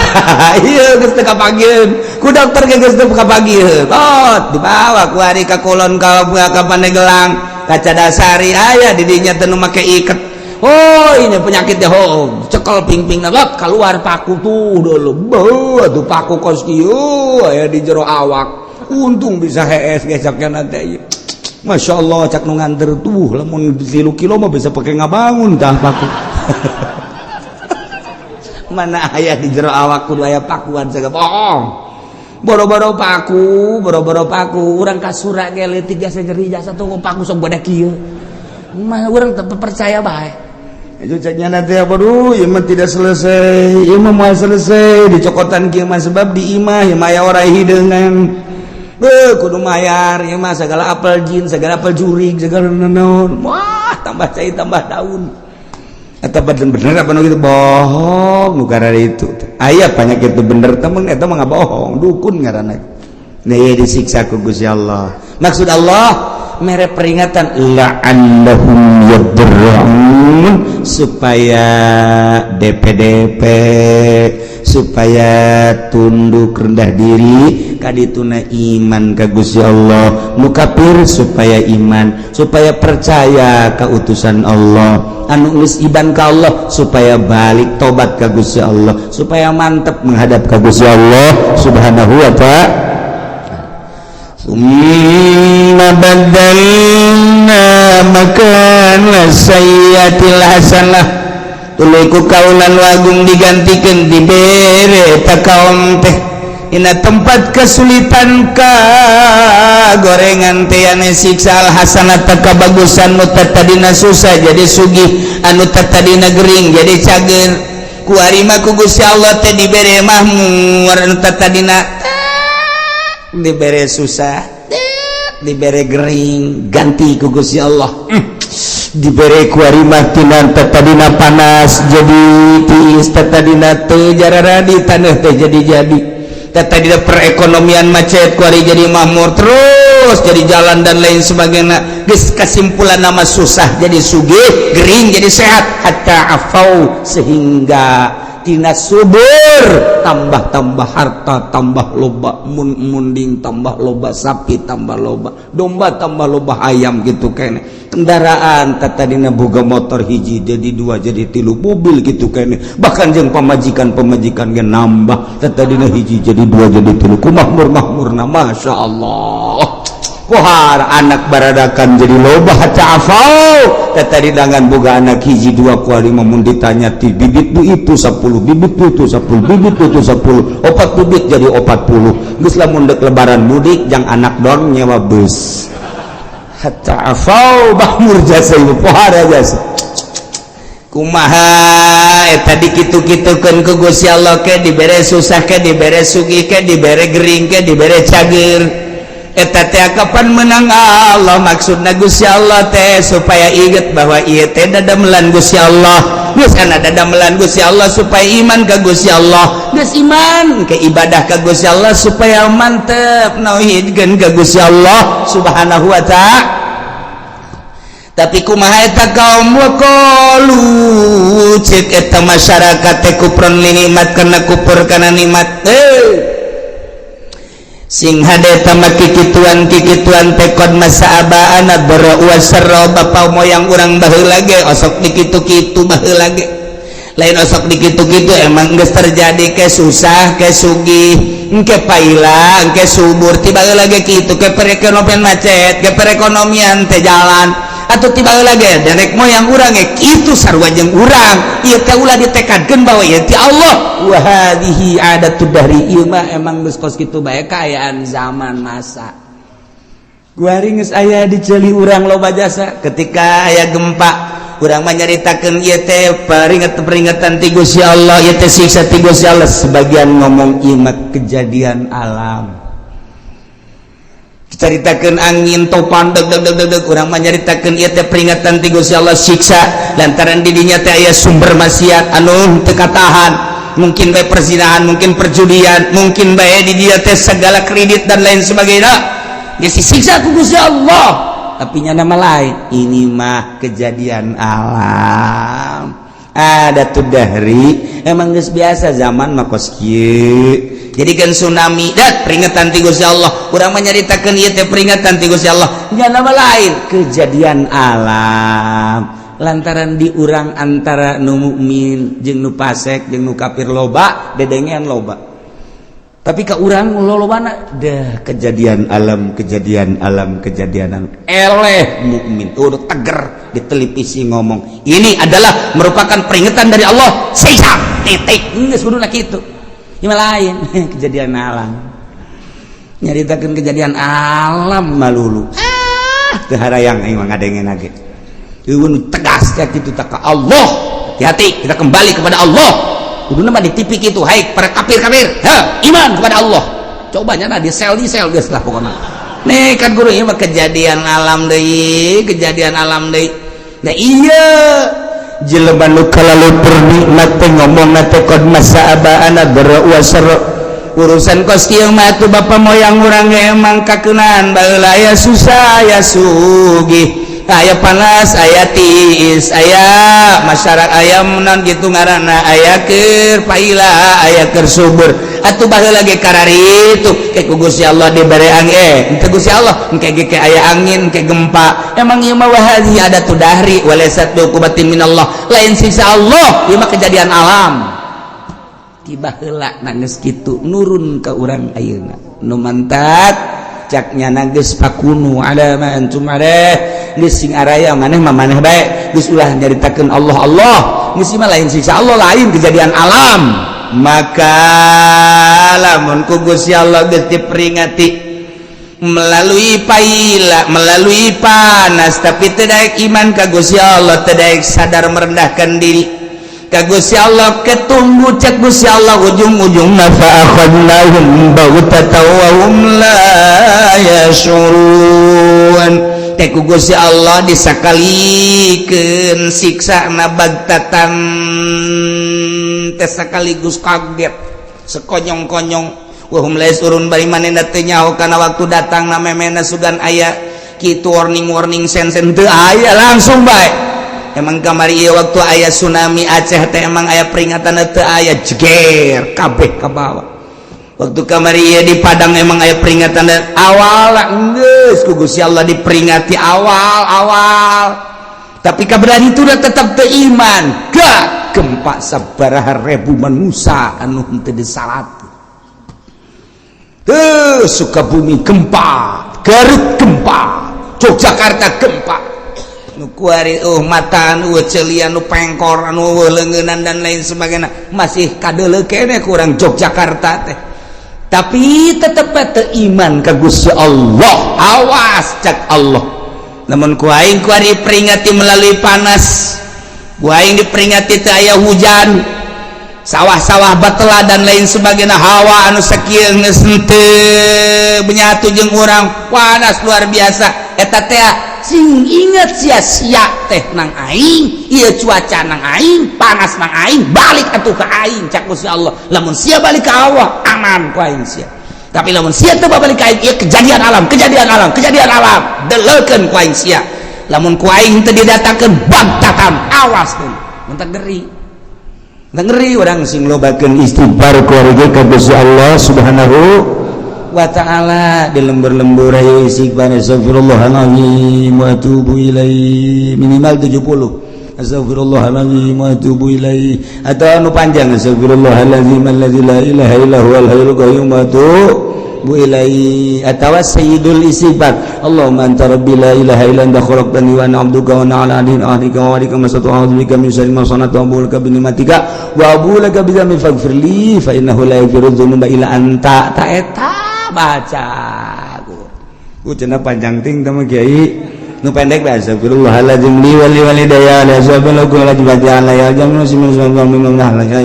iya geus teu kapanggiheun ku dokter ge, geus teu kapanggiheun. Oh, dibawa ku ari ka kulon, ka Pandeglang, ka Cadasari, aya di dinya teu nu make iket. Oh, ini penyakitnya. Oh, cekel pingping lot keluar paku tuh dulu. Beuh, tuh paku kos kieu aya di jero awak. Untung bisa hees gesoknya nanti. Masya Allah, cak nu nganter tuh, lamun 3 kilo mah bisa pakai ngabangun tah paku. Mana aya di jero awak kudu aya pakuan segala bohong. Boro-boro paku, boro-boro paku, urang kasura ge leutik jasa nyeri jasa tuh paku sok badak kieu. Mah urang teu percaya bae. Itu ceknya nanti apa, duh, ieu mah tidak selesai, ieu mah moal selesai dicokotan kieu mah, sebab di imah ieu mah aya orai hideungan. Beuh, kudu mayar ieu mah segala apel jin, segala apel jurig, segala naon. Wah, tambah cai tambah daun. Eta bener apa nu gitu bohong nu karena itu. Aya penyakit itu bener temen, eta mah bohong, dukun ngaranna. Nah, disiksa ku Gusti Allah. Maksud Allah mere peringatan la'allahum yadarra'un supaya DPDP, Supaya tunduk rendah diri, kadituna iman ka Gusti Allah. Nu kafir supaya iman, supaya percaya ka utusan Allah. Anu geus iman ka Allah supaya balik tobat ka Gusti Allah, supaya mantep menghadap ka Gusti Allah Subhanahu wa Ta'ala. ثم بدلنا مكان السيئة الحسنة. Tuluy ku kaula nu agung digantikan, dibere ta kaum teh dina tempat kesulitan ka gorengan teh ane siksa, al hasanata, kabagusan. Nu tadina susah jadi sugih, anu tadina gering jadi cager. Kuari mah ku Gusti Allah teh dibere mahmur. Anu tadina dibere susah, dibere gering, ganti ku Gusti Allah. Dibere kuari mah tina tadina panas jadi tiis, tadina teu jarara di tanah teh jadi jadi, tadina perekonomian macet, kuari jadi makmur terus, jadi jalan dan lain sebagainya. Geus kesimpulan nama susah jadi sugih, gering jadi sehat. Hatta afau, sehingga tina subur tambah-tambah, harta tambah loba, mun munding tambah loba, sapi tambah loba, domba tambah loba, ayam gitu kene, kendaraan tadina boga motor hiji jadi dua, jadi tilu, mobil gitu kene. Bahkan jeung pamajikan, pamajikan ge nambah, tadina hiji jadi dua, jadi tilu. Ku makmur makmurna, masya Allah. Kohar anak baradakan jadi loba. Hatta afau, tadi dangan boga anak hiji dua, kuari mun ditanya ti bibit bu itu 10 bibit, bu itu 10 bibit, bu itu 10, opat bibit jadi 40. Geus lamun dek lebaran mudik jang anak don nyewa bus. Hatta afau, makmur jasa ibu, pohara jasa. Kumaha eta dikitu-kitukeun ku Gusti Allah? Ke dibere susah, ke dibere sugih, ke dibere gering, ke dibere cager, eta teh kapan menang Allah? Maksudna Gusti Allah teh supaya inget bahwa ieu teh dadamelan Gusti Allah. Geus kana dadamelan Gusti Allah supaya iman ka Gusti Allah. Geus iman ke ibadah ka Gusti Allah supaya mantep nauhidkeun ka Gusti Allah Subhanahu wa Ta'ala. Tapi kumaha eta kaum? Waqalu, cek eta masyarakat teh, kufron nikmat, kana kufur kana nikmat. Sing hade mah kikituan kikituan teh qad massa abaana dharra wasarra, bapa moyang urang baheula ge osok dikitu-kitu baheula ge. Lain osok dikitu-kitu, emang geus terjadi, ke susah ke sugih, engke paila engke subur. Tiba baheula ge kitu, ke perekonomian macet, ke perekonomian teh jalan atau tiba lagi nenek moyang urang ge kitu, sarua jeung urang. Ieu teh ulah ditekadkeun bahwa ieu ti Allah. Wa hadhihi adatud dahri, ieu mah emang geus kos kitu bae kaayaan zaman masa. Kuari geus aya di ceuli urang loba jasa. Ketika aya gempa, urang mah nyaritakeun ieu teh peringatan-peringatan ti Gusti Allah, ieu teh siksa ti Gusti Allah. Sebagian ngomong ieu mah kejadian alam, caritakeun angin topan deg deg deg deg deg, urang mah nyaritakeun ieu teh peringatan ti Gusti Allah, siksa lantaran di dinya teh aya sumber maksiat anu teu katahan, mungkin bae perzinahan, mungkin perjudian, mungkin bae di dia teh segala kredit dan lain sebagainya, geus disiksa ku Gusti Allah. Tapi nya nama lain, ini mah kejadian alam, adatud dahri, emang geus biasa zaman mah kos kieu. Jadi kan tsunami dat peringatan ti Gusti Allah, urang mah nyaritakeun ieu teh peringatan ti Gusti Allah. Nya nama lain, kejadian alam, lantaran di urang antara nu mukmin jeung nu fasik jeung nu kafir loba, dedengean loba. Tapi ke urang lolobana dah kejadian alam, kejadian alam, kejadian alam. Eleh mukmin udah teger di televisi ngomong ini adalah merupakan peringatan dari Allah, siksa, titik. Geus kuduna kitu. Ieu lain, kejadian alam, nyaritakeun kejadian alam malulu. Ah, teu harayang aing mah ngadenge ge. Eueun tegas kayak gitu tak ke Allah, hati-hati, kita kembali kepada Allah. Kuduna mah di TV gitu, "Hai para kafir-kafir, ha, iman kepada Allah." Coba nyana di sel, di sel, geus lah pokoknya. Nih kan guru, ini mah kejadian alam deui, kejadian alam deui. Nah iya. Jelema nu kalalu nikmat teh ngomong teh qad massa abaana dharra wasarra. Urusan kos kieu mah atuh bapa moyang urang ge emang kakeunaan baheula, ya susah ya sugih. Aya panas, aya tiis, aya masyarakat, aya non gitu ngaranna, aya keur paila, aya keur subur. Atuh baheula ge kararitu ke ku Gusti Allah dibere angin, henteu Gusti Allah engke ge ke aya angin, ke gempa. Emang ieu mah wa hadhihi adatu dahri walaysat bi'uqubatin minallah, lain siksa Allah, ieu mah kejadian alam. Tiba heula nangis kitu nurun ke urang ayeuna nu mantak caknya geus fakunu ala ma antum alaih, geus sing araya maneh mah maneh bae, geus ulah nyaritakeun Allah. Allah geus mah lain siksa Allah, lain kejadian alam. Maka lamun ku Gusti Allah geus diperingati melalui paila, melalui panas, tapi tidak iman ka Gusti Allah, tidak sadar merendahkan diri ka Gusti Allah, ketunggu cek Gusti Allah ujung-ujungna fa akhadnahum baghtatan wa hum la yash'urun. Teh ku Gusti Allah disakalikeun siksa na baghtatan teh sekaligus kaget sekonyong-konyong, wa hum la yash'urun, bari manehna teu nyaho kana waktu datang na memena sugan aya kitu warning-warning sen-sen teu aya, langsung bae. Emang kamari ieu waktu aya tsunami Aceh teh emang aya peringatan? Teu aya, jeger kabeh ka bawah. Waktu kamari ieu di Padang emang aya peringatan awal? Geus ku Gusti Allah diperingati awal-awal, tapi kaberan itu udah tetap teu iman. Gak gempa sabaraha ribu manusia anu henteu disalat tuh. Sukabumi gempa, Garut gempa, Yogyakarta gempa, nu kuari matan celian, nu pengkor, anu leungeunnan dan lain sebagainya, masih kadeuleu kene kurang Yogyakarta teh, tapi tetep teu iman ka Gusti Allah. Awas, cak Allah, namun ku aing kuari peringati melalui panas, ku aing diperingati teu aya hujan, sawah-sawah batela dan lain sebagainya, hawa anu sakieu geus henteu menyatu jeung urang, panas luar biasa. Eta teh sing inget sia-sia teh nang aing ieu, cuaca nang aing, panas nang aing, balik atuh ka aing, cak Gusti Allah. Lamun sia balik ka Allah, aman ku aing sia, tapi lamun sia teu balik ka aing, ieu kejadian alam, kejadian alam, kejadian alam, deleukeun ku aing sia. Lamun ku aing teu didatangkeun baghtatan, awas tuh. Mun ngeri ngeri, urang sing lobakeun istighfar keluarga ka Gusti Allah Subhanahu wa Ta'ala. Di lembur-lembur ayo istighfar, astagfirullahaladzim wa atubu ilaih, minimal 70, astagfirullahaladzim wa atubu ilaih, atau anu panjang, astagfirullahaladzim alladzi la ilaha illa huwal hayyul qayyum wa atubu ilaih, atau sayyidul istighfar, Allahumma anta rabbi la ilaha illa anta khalaqtani wa ana abduka wa ana ala ahdika wa wa'dika mastata'tu, a'udzu bika min syarri ma sana'tu, abu'u laka bi ni'matika wa abu'u laka bi dzambi, faghfir li fa innahu la yaghfiru dzunuba illa anta. Ta eta baca ku cenah panjang ting teh mah kiai, nu pendek bae, astagfirullahaladzim li wa li walidayya la sabila la ya jam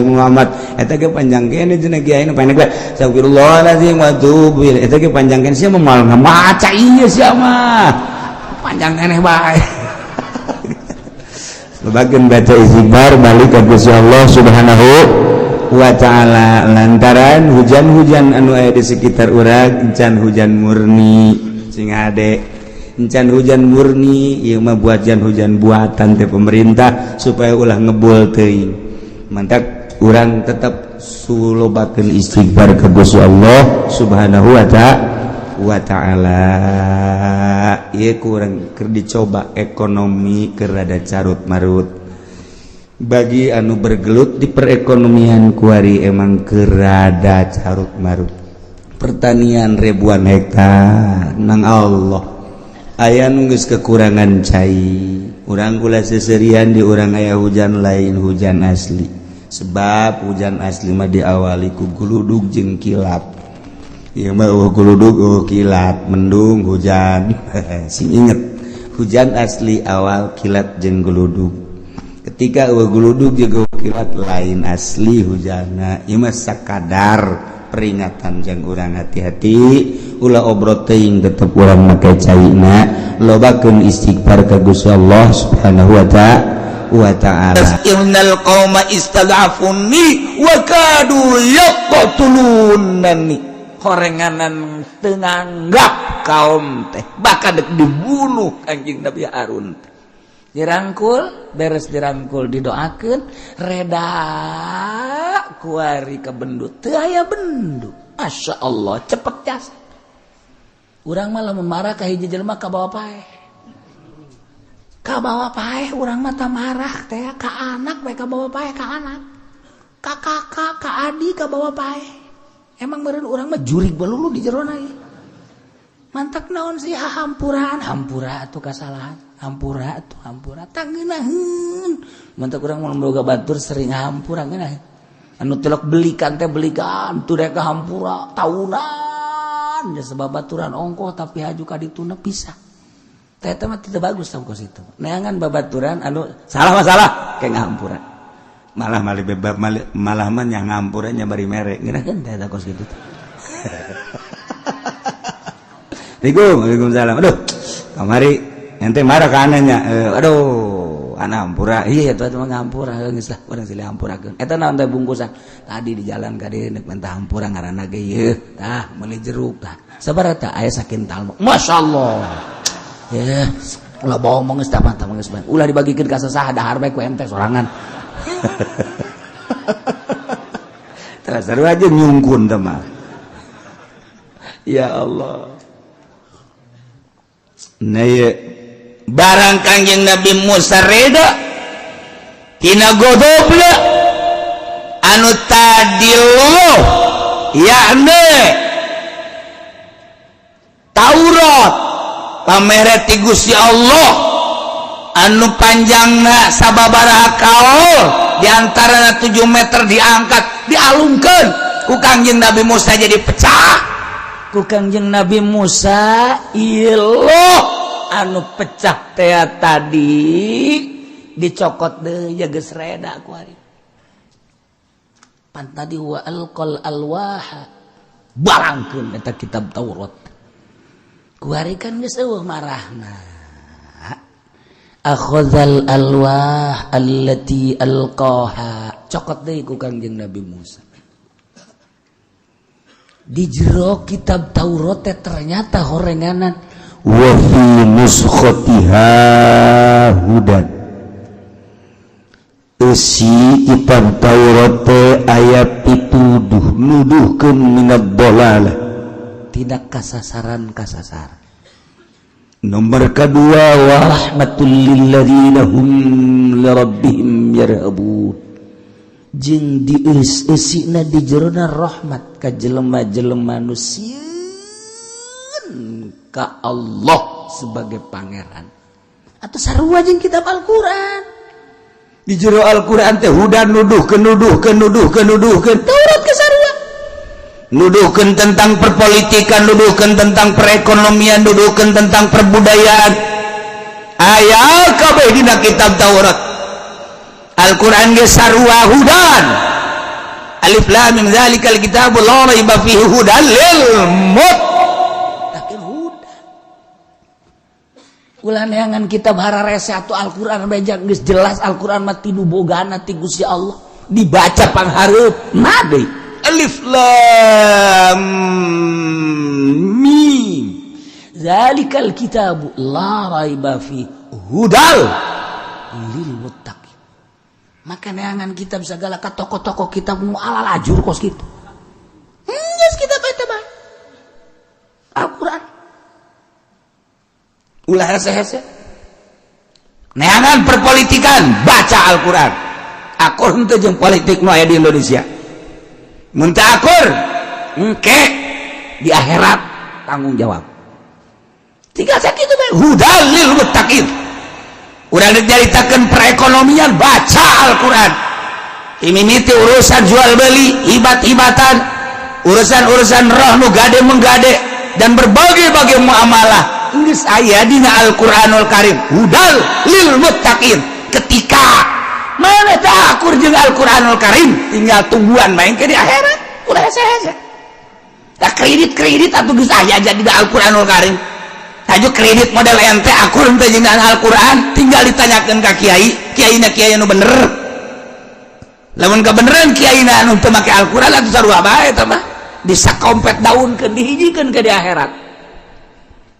Muhammad. Eta ge panjang kene cenah kiai, nu pendek bae, astagfirullahaladzim wa atubu ilaih. Eta ge panjang kene, sia mah moal ngamaca ieu, sia mah panjang keneh bae. Lobakeun baca istighfar, balik ka Gusti Allah Subhanahu wa Ta'ala, lantaran hujan-hujan anu aya di sekitar urang encan hujan murni. Sing hade, encan hujan murni, ieu mah buatan, hujan buatan teh pemerintah supaya ulah ngebul teuing. Mantak urang tetap sulobakeun istighfar ka Gusti Allah Subhanahu wa Ta'ala. Ieu kurang keur dicoba, ekonomi keur rada carut marut. Bagi anu bergelut di perekonomian kuari emang keur rada carut marut. Pertanian ribuan hektar nang Allah aya nu geus kekurangan cai. Urang kula seserian, di urang aya hujan, lain hujan asli, sebab hujan asli mah diawali ku guludug jeung kilat. Ieu mah euweuh guludug, euweuh kilat, mendung hujan. Sing inget, hujan asli awal kilat jeung guludug. Ketika euweuh guludug jeung kilat, lain asli hujana, ieu mah sakadar peringatan jang urang hati-hati, ulah obrot teuing, tetep urang make caina, lobakeun istighfar ka Gusti Allah Subhanahu wa Ta'ala. Innal qauma istad'afuni wa kadu yaqtulunani. Horenganan teu nganggap kaum teh, bahkan dek dibunuh Kanjeng Nabi Harun teh. Dirangkul, beres dirangkul, didoakeun, reda. Kuari ke bendu, teu aya bendu. Masya Allah, cepet jasa. Urang mah lamun marah ka hiji jelema kabawa paeh, kabawa paeh. Urang mah ta marah teh ka anak bae kabawa paeh, ka anak, ka kakak, ka adik kabawa paeh. Emang meureun urang mah jurig balulu di jerona ieu. Mantak naon sih, hampuraan, hampura atuh kasalahan, hampura atuh, hampura tah ngeunaheun. Mantak urang mun boga batur sering hampura, ngeunaheun. Anu tilok belikan teh, belikan tuh rek hampura tahunan ya, sebab baturan ongkoh tapi haju ka dituna pisah teh. Eta mah tidak bagus tau kos itu. Neangan babaturan anu salah mah salah, kayak ngahampura malah malah bebab malah malah mah nya ngahampura nya bari mere, ngeunaheun teh eta kos kitu. Assalamualaikum. Waalaikumsalam. Aduh, kamari ente marah ka ananya. Eh, aduh, anak hampura. Iya, itu mah ngahampura, geus lah, urang silih hampurakeun. Eta naon teh bungkusan? Tadi di jalan ka dieu nek minta hampura ngaranna ge ieu. Tah, meuli jeruk tah. Sabaraha tah? Aya sakintal. Masyaallah. Ya, ulah bohong geus tah, mantap geus. Ulah dibagikeun ka sasaha, dahar bae ku ente sorangan. Terus seru aja nyungkun teh mah. Ya Allah. Nah, ieu Barang Kangjeng Nabi Musa reda tina godobna anu tadi lo, yakni Taurat pamere ti Gusti Allah anu panjangna sababaraha kaol, diantara 7 meter, diangkat, dialungkeun ku Kangjeng Nabi Musa jadi pecah. Ku Kangjeng Nabi Musa ieu anu pecah teh tadi dicokot deui, ya geus reda ku ari. Pan tadi wa alqal alwaha, balangkeun eta kitab Taurat. Ku ari kan geus eueuh marahna. Akhadzal alwah allati alqaha, cokot deui ku Kangjeng Nabi Musa. Di jero kitab Taurat teh ternyata horenganan Wa fi nuskhatiha hudan, eusi kitab Taurat teh aya pituduh, nuduhkeun minad dolalah, tidak kasasaran kasasaran. Nomor kedua, wa rahmatul lilladzina hum li rabbihim yarhabun. Jeung dieus-eusina di jerona rahmat ka jelema-jelema nu sieun ka Allah sebagai pangeran, atau sarua jeung kitab Al-Qur'an. Di jero Al-Qur'an teh hudan, nuduhkeun, nuduhkeun, nuduhkeun, nuduhkeun. Taurat ge sarua. Nuduhkeun tentang perpolitikan, nuduhkeun tentang perekonomian, nuduhkeun tentang perbudayaan, aya kabeh dina kitab Taurat. Al-Qur'an ge sarua, hudan. Alif lam mim dzalikal kitabu la raiba fihi hudan lil muttaqin. Hudan. Ulah neangan kitab hararese atau Al-Qur'an beja, geus jelas Al-Qur'an mah ti nu bogana ti Gusti Allah, dibaca panghareup deui. Alif lam mim Zalikal kitabu la raiba fi hudal lil muttaqin. Maka neangan kitab segala ka toko-toko kitab nu ala lajur kos kitu. Geus kitab eta mah Al-Qur'an. Ulah hese-hese neangan perpolitikan, baca Al-Qur'an. Akur henteu jeung politik nu aya di Indonesia? Mun teu akur, engke di akhirat tanggung jawab. Tinggal sakitu bae, hudal lil muttaqin. Urang dicaritakeun perekonomian, baca Al-Qur'an. Mimiti urusan jual beli, ibat-ibatan, urusan-urusan roh nu gade menggade, dan berbagai-bagai muamalah geus aya dina Al-Qur'anul Karim, hudal lil muttaqin. Ketika mana teu akur jeung Al-Qur'anul Karim, tinggal tungguan main ke di akhirat. Ulah hese-hese. Tak kredit-kredit atuh geus aya jadi di Al-Qur'anul Karim. Taju kredit model ente akur henteu jeung Al-Qur'an, tinggal ditanyakeun ka kiai, kiaina kiai anu bener. Lamun kebeneran kiai anu teu make Al-Qur'an atuh sarua bae eta mah. Disakompet daunkeun, dihijikeun ke di akhirat.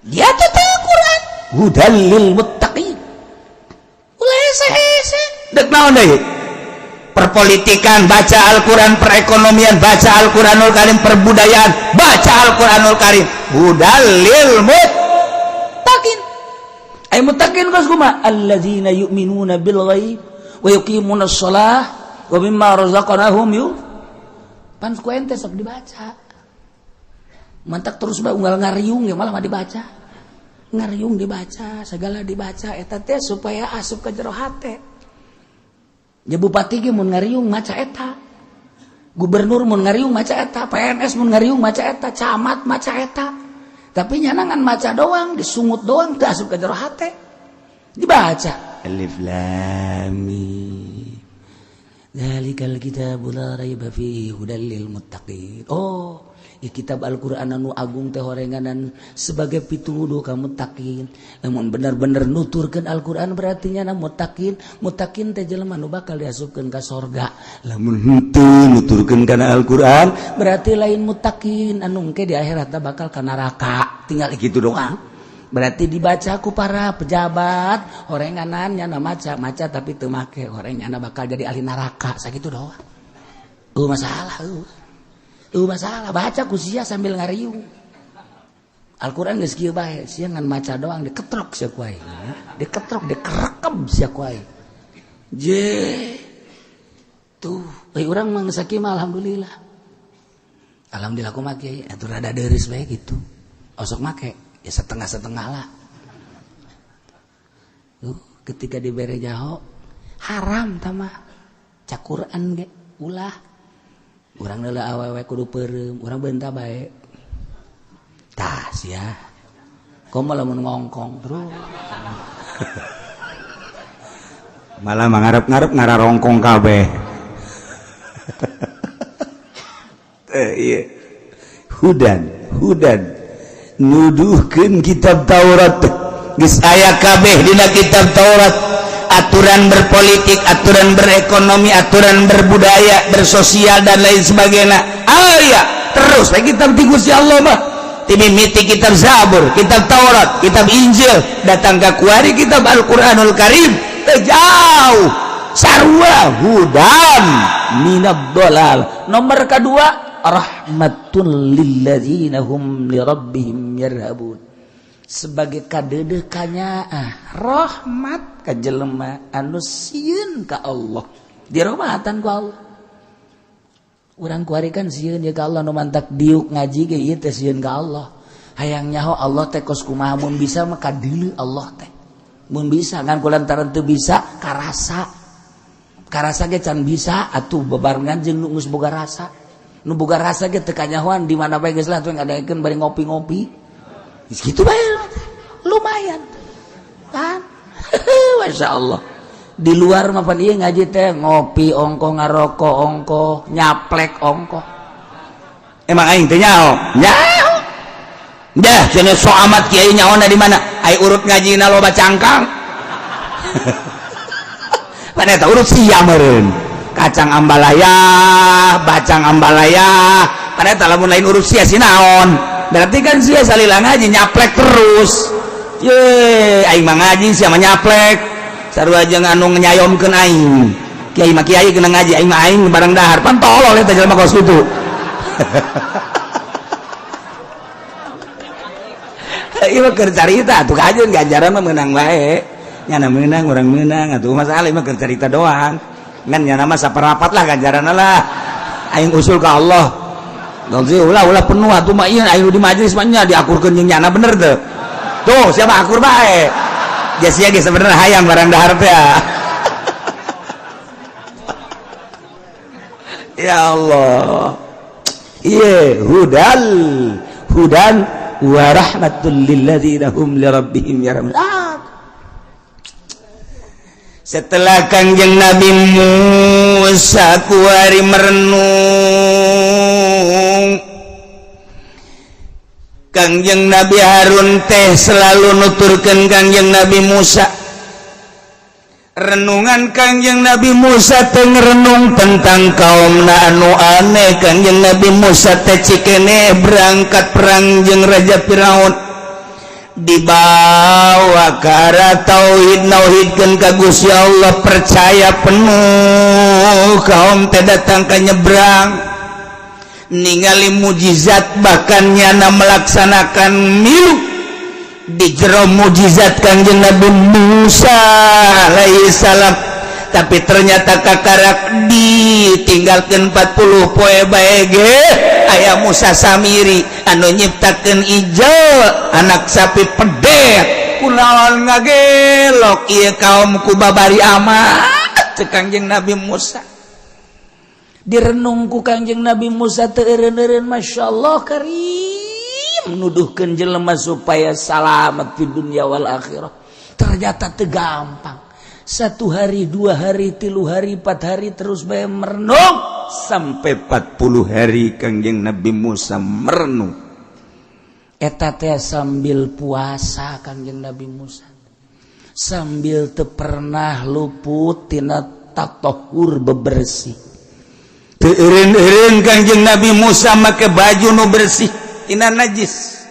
Dia tuh teh Quran hudal lil muttaqin. Ulah hese-hese. Dek naon deui? Perpolitikan baca Al-Quran, perekonomian baca Al-Quranul Karim, perbudayaan baca Al-Quranul Karim. Hudal lil muttaqin. Ay muttaqin kos kumaha? Alladzina yu'minuna bil ghaib wa yuqimuna shalah wa mimma razaqnahum yu. Pan ku ente sok dibaca. Mantak terus bae unggal ngariung ya malah mah dibaca. Ngariung dibaca, segala dibaca eta teh supaya asup ke jero hate. Ya bupati ge mun ngariung maca eta. Gubernur mun ngariung maca eta, PNS mun ngariung maca eta, camat maca eta. Tapi nyana ngan maca doang, disungut doang teu asup ke jero hate. Dibaca alif lam mim. Dzalikal kitabu la raiba fihi hudal lil muttaqin. Oh, ya kitab Al-Qur'an anu agung teh horenganan sebagai pituduh ka muttaqin. Lamun bener-bener nuturkeun Al-Qur'an berarti nyana muttaqin. Muttaqin teh jelema nu bakal diasupkeun ka sorga. Lamun henteu nuturkeun kana Al-Qur'an berarti lain muttaqin, anu engke di akhirat bakal ka neraka. Tinggal gitu doang. Berarti dibaca ku para pejabat horenganan nyana maca maca tapi teu make, horeng nyana bakal jadi ahli neraka, sakitu doang. Masalah masalah baca ku sia sambil ngariung. Al-Qur'an geus kieu bae, sia ngan maca doang diketrok sia ku aing. Diketrok, dikerekeb sia ku aing. Je. Tuh, euy urang mah geus sakieu mah alhamdulillah. Alhamdulillah kumaha kiai, atuh rada deureus bae gitu. Osok make ya setengah-setengah lah. Tuh, ketika dibere jaho haram tama cak Quran ge ulah. Urang leula awewe kudu peureum, urang beunta bae. Tah sia. Komo lamun ngongkong terus. Malah mangarep-ngarep ngararongkong kabeh. Iya. Hudan, hudan. Nuduhkeun kitab Taurat. Geus aya kabeh dina kitab Taurat. Aturan berpolitik, aturan berekonomi, aturan berbudaya, bersosial dan lain sebagainya. Aya terus lagi kitab ti Gusti Allah mah. Timimiti kitab Zabur, kitab Taurat, kitab Injil, datang ka kuari kitab Al-Qur'anul Karim. Teu jauh sarua hudan minad dolal. Nomor kedua rahmatun lilladzina hum li rabbihim yarhabun. Sebagai kadeudeuh kanyaah rahmat ka jelema anu sieun ka Allah, dirahmatan ku Allah. Urang kuari kan sieun ya ka Allah, nu mantak diuk ngaji ge ieu teh sieun ka Allah. Hayang nyaho Allah teh kos kumaha, mun bisa mah kadeuleu Allah teh. Mun bisa ngan kulantaran teu bisa karasa. Karasa ge can bisa atuh bebarengan jeung nu geus boga rasa. Nu boga rasa ge teu kanyahoan di mana bae geus lah tuh ngadaekeun bari ngopi-ngopi. Gitu bae lumayan kan. Masya Allah, di luar mah pan ieu ngaji teh ngopi ongko, ngarokok ongko, nyaplek ongko. Emang aing teh nyaho? Nyaho. Dah cenah so amat kiai nyaho di mana? Ai urut ngajina loba cangkang. Mana eta urut sia meureun. Kacang ambalaya, bacang ambalaya. Mana eta lamun lain urut sia si naon? Berarti kan sia salila ngaji nyaplek terus. Ye, aing mah ngaji sia mah nyaplek. Sarua jeung anu nyayomkeun aing. Kiai mah kiai kena ngaji, aing mah aing barang dahar. Pan tolol eta jelema kos kitu. Ieu mah keur carita atuh kajeun ganjaran mah meunang bae. Nyana meunang, urang meunang atuh masalah ieu mah keur carita doang. Ngan nyana mah saperapat lah ganjaranna lah. Aing usul ka Allah. Dong ulah ulah penuh atuh mah ieu aing di majelis mah nya diakurkeun jeung nyana bener teu. Tuh siapa akur bae. Ja sia ge sebenarnya hayang barang dahar teh. Ya Allah. Ieu hudal hudan wa rahmatul lilladzina hum li rabbihim yarhamun. Setelah Kangjeng Nabi Musa kuari merenung, Kangjeng Nabi Harun teh selalu nuturkeun Kangjeng Nabi Musa, Renungan Kangjeng Nabi Musa teh ngerenung tentang kaum na anu aneh. Kangjeng Nabi Musa teh cikene berangkat perang jeung Raja Firaun, dibawa ke arah tauhid, nauhidkeun ka Gusti Allah, percaya penuh. Kaum teh datang ka nyebrang, ningali mujizat, bahkan nyana melaksanakan milu di jero mujizat Kangjeng Nabi Musa alaihi salam. Tapi ternyata kakarak ditinggalkan 40 poe bae ge aya Musa Samiri anu nyiptakeun ijel, anak sapi pedet. Kunaon ngagelok ieu kaum ku babari amat, cek Kangjeng Nabi Musa. Direnung ku Kangjeng Nabi Musa teu eureun-eureun, Masya Allah karim, menuduhkan jelema supaya salamat di dunia wal akhirah. Ternyata teu gampang. Satu hari, 2 hari, 3 hari, 4 hari, terus bae merenung sampai 40 hari Kangjeng Nabi Musa merenung. Eta teh sambil puasa Kangjeng Nabi Musa, sambil teu pernah luput tina tatohur, bebersih. Teu eureun-eureun Kangjeng Nabi Musa make baju nu bersih tina najis.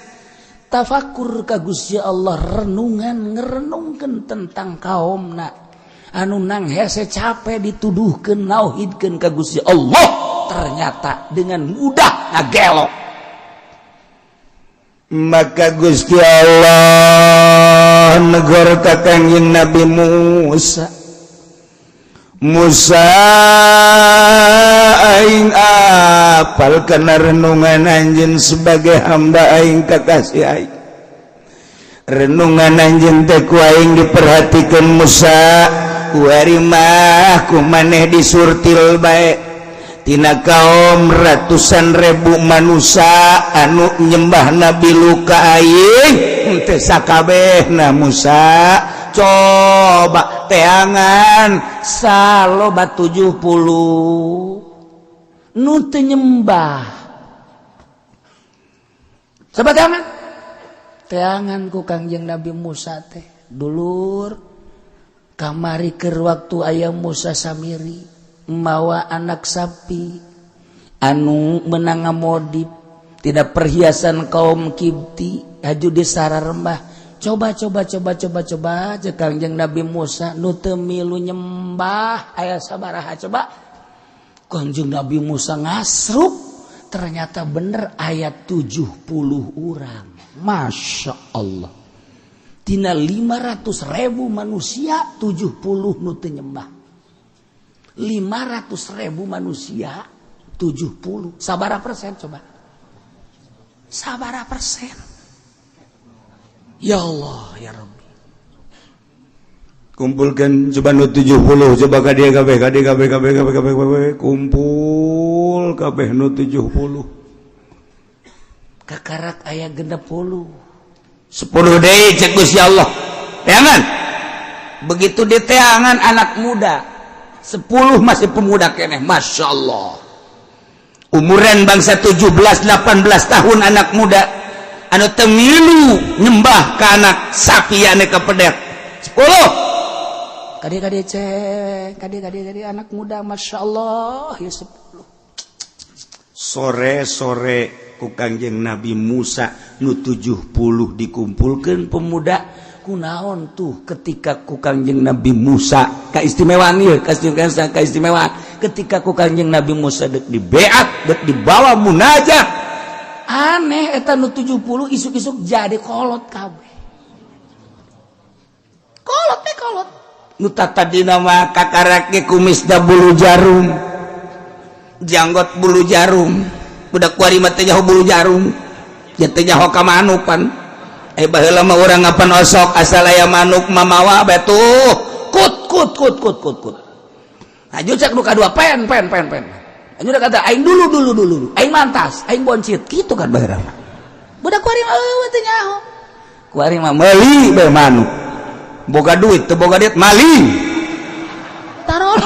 Tafakur ka Gusti Allah, renungan, ngerenungkeun tentang kaumna anu nang hese capek dituduhkeun nauhidkeun ka Gusti Allah, ternyata dengan mudah ngagelok. Maka Gusti Allah negor ka Kangjeng Nabi Musa, "Musa, aing apal kana renungan anjeun sebagai hamba aing, kakasih aing. Renungan anjeun teh ku aing diperhatikan. Musa, kuari mah ku maneh disurtil bae tina kaum ratusan ribu manusia anu nyembah Nabi luka aing teu sakabehna. Musa, coba teangan saloba 70 nu teu nyembah. Coba teangan, teangan ku Kangjeng Nabi Musa teh. Dulur, kamari keur waktu aya Musa Samiri mawa anak sapi anu menang ngamodip tidak perhiasan kaum Kibti haju di sararembah. Coba, coba, coba, coba, coba, cek Kangjeng Nabi Musa, nu teu milu nyembah aya sabaraha? Coba Kangjeng Nabi Musa ngasruk, ternyata bener aya 70 orang. Masya Allah, tina 500 ribu manusia 70 nu teu nyembah. 500 ribu manusia 70, sabara persen? Coba, sabara persen? Ya Allah, ya Rabbi. Kumpulkan coba nu 70, coba ka dia kabeh, ka dia kabeh, kabeh, kabeh, kabeh, kabeh, kumpul kabeh nu 70. Kakarak aya 60. 10 deui, cek Gusti Allah, teangan. Begitu diteangan, anak muda 10 masih pemuda keneh. Masya Allah, umuran bangsa 17 18 tahun, anak muda anu teu milu nyembah ke anak sapi anu kepedet 10. Kade, kade, cek kade, kade, kade, anak muda. Masya Allah ya, 10. Sore-sore ku Kangjeng Nabi Musa nu 70 dikumpulkan pemuda. Kunaon tuh ketika ku Kangjeng Nabi Musa keistimewaan ieu, keistimewaan, keistimewaan, ketika ku Kangjeng Nabi Musa dek dibeat, dek dibawa munajat, aneh eta nu 70 isuk-isuk jadi kolot kabeh, kolot teh kolot. Nu tadina mah kakarak ge kumisna bulu jarum, janggot bulu jarum. Budak kuari mah teu nyaho bulu jarum ya, teu nyaho ka manuk pan. Eh, baheula mah urang ngapan osok asal aya manuk mamawa bae tuh, kut kut kut kut kut kut. Aju cek nu kadua, pen pen pen pen. Aju udah kata aing dulu dulu dulu, aing mantas, aing boncit gitu kan baheula mah. Budak kuari mah eueuh, teu nyaho. Kuari mah meuli bae manuk, boga duit teu boga duit maling. Taruh.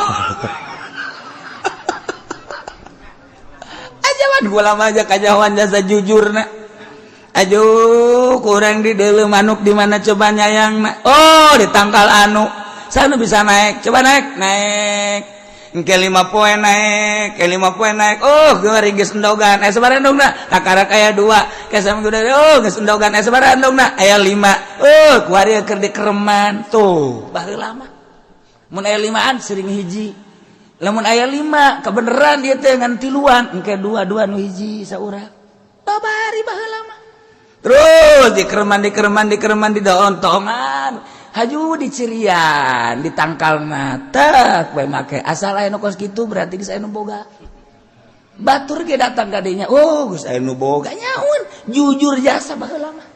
Ajawan gula aja kajawan jasa jujur na. Aduh, kurang di dalam manuk di mana coba nyayang na? Oh, di tangkal anu. Saha nu bisa naik? Coba naik, naik. Engke 5 poe naik, ke 5 poe naik. Oh, geus geus endogan. Eh, sabaraha endogna? Kakarak aya 2. Ke sama udah, oh, geus endogan. Eh, sabaraha endogna? Aya 5. Oh, kuari keur dikereman. Tuh, baheula mah. Mun aya 5an sering hiji. Lamun aya 5, kebeneran dia teh ngan tiluan, engke dua dua nu hiji saurang. Babari baheula mah. Terus dikereman, dikereman, dikereman, di daontongan. Haju dicirian, ditangkalna tek bae make. Asal aya nu kos kitu berarti geus aya nu boga. Batur ge datang ka dinya, oh, geus aya nu boga nyaun, jujur jasa baheula mah.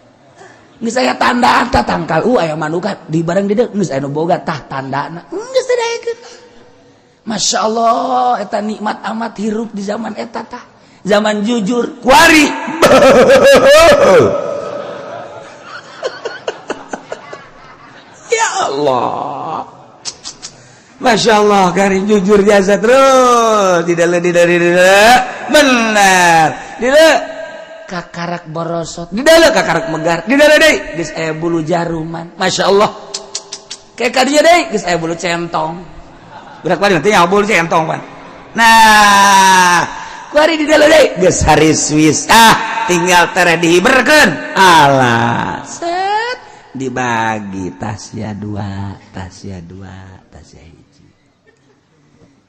Geus aya tanda tah tangkal, aya manukan di bareng di dieu geus aya nu boga tah tandana. Geus teu daekeun. Masya Allah, eta nikmat amat hirup di zaman eta tah. Zaman jujur, kuari. Ya Allah. Masya Allah, garing jujur jasa terus. Tidak tidak tidak benar. Tidak kakarak borosot. Tidak kakarak megar. Tidak deui geus aya bulu jaruman. Masya Allah. Kayak kadinya deui geus aya bulu centong. Budak bari nanti bulu centong pan. Nah, kuari di dalam deui geus hari Swiss. Ah, tinggal tere dihiberkeun. Alah, set dibagi tasya dua, tasya dua, tasya hiji.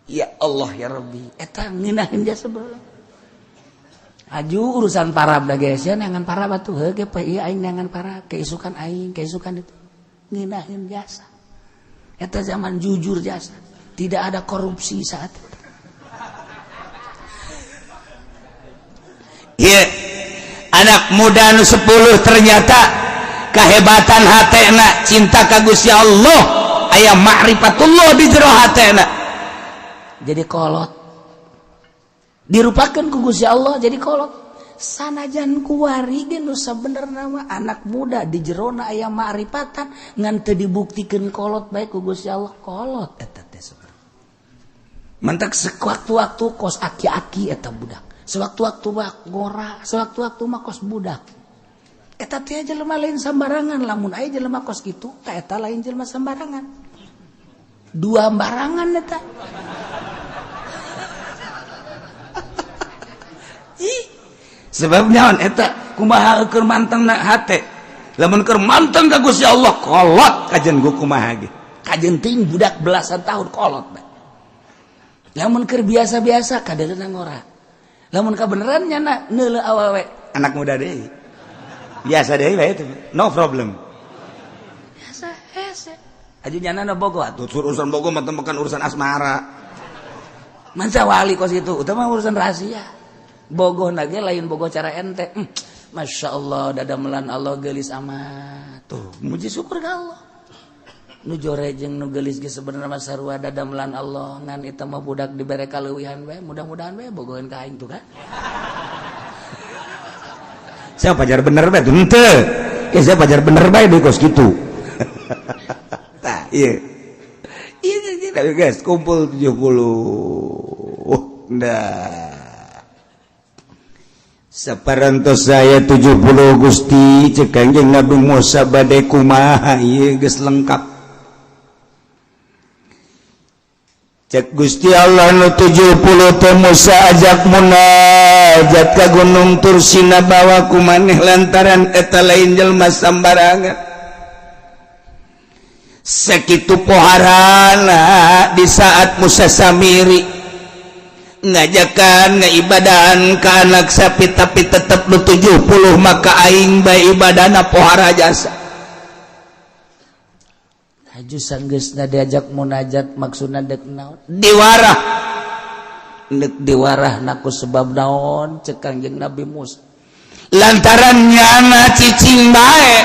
Ya Allah ya Rabbi, eta ngeunaheun jasa baheula. Aju urusan parab da geus ya neangan parab atuh heuh ge poe ieu aing neangan parab, keisukan aing, keisukan itu. Ngeunaheun jasa. Eta zaman jujur jasa. Tidak ada korupsi saat itu. Iya, anak muda nu 10 ternyata kehebatan hatena cinta ka Gusti Allah, aya ma'rifatullah di jero hatena. Jadi kolot. Dirupakan ku Gusti Allah jadi kolot. Sanajan kuari ge nu sabenerna mah anak muda di jerona aya ma'rifatan ngan teu dibuktikeun kolot bae ku Gusti Allah, kolot eta teh sebenarnya. Mentak sewaktu-waktu kos aki-aki eta budak. Sewaktu-waktu mah ngora, sewaktu-waktu mah kos budak. Eta teh jelema lain sembarangan, lamun aya jelema kos kitu, tah eta lain jelema sembarangan. Dua barangan eta. Ih, sebab nyaon eta kumaha keur mantengna hate. Lamun keur manteng ka Gusti Allah kolot kajen gu kumaha ge. Kajen teuing budak belasan tahun kolot bae. Lamun keur biasa-biasa kadeuleunan ngora. Lamun kabeneran nyana neuleuh awewe. Anak muda deui. Biasa deui bae itu. No problem. Biasa hese. Aju nyana na bogo atuh urusan bogo mah bukan urusan asmara. Manca wali kos itu, utama urusan rahasia. Bogoh nage lain bogoh cara ente. Masya Allah, dadamelan Allah geulis amat. Tuh, muji syukur ka Allah. Nu jore jeung nu geulis ge sebenarnya mah sarua dadamelan Allah, ngan eta mah budak dibere kaleuwihan bae, mudah-mudahan bae bogoheun ka aing tuh kan. Saya pajar bener bae tuh henteu. Ya saya pajar bener bae deui kos kitu. Tah, ieu. Ieu guys, kumpul 70. Nah. Saparantos saya 70 Gusti cek Kangjeng Nabi Musa bade kumaha ieu geus lengkap. Cek Gusti Allah nu 70 teh Musa ajak munajat ka Gunung Tursina bawa ku maneh lantaran eta lain jelema sambarangan. Sakitu poharana di saat Musa Samiri ngajakan ngaibadahan ke anak sapi tapi tetap nu 70 maka aing bae ibadana pohara jasa. Haju sanggeusna diajak munajat maksudna dek naon? Diwarah. Dek diwarah naku sebab naon cek Kangjeng Nabi Musa. Lantaran nyana cicing bae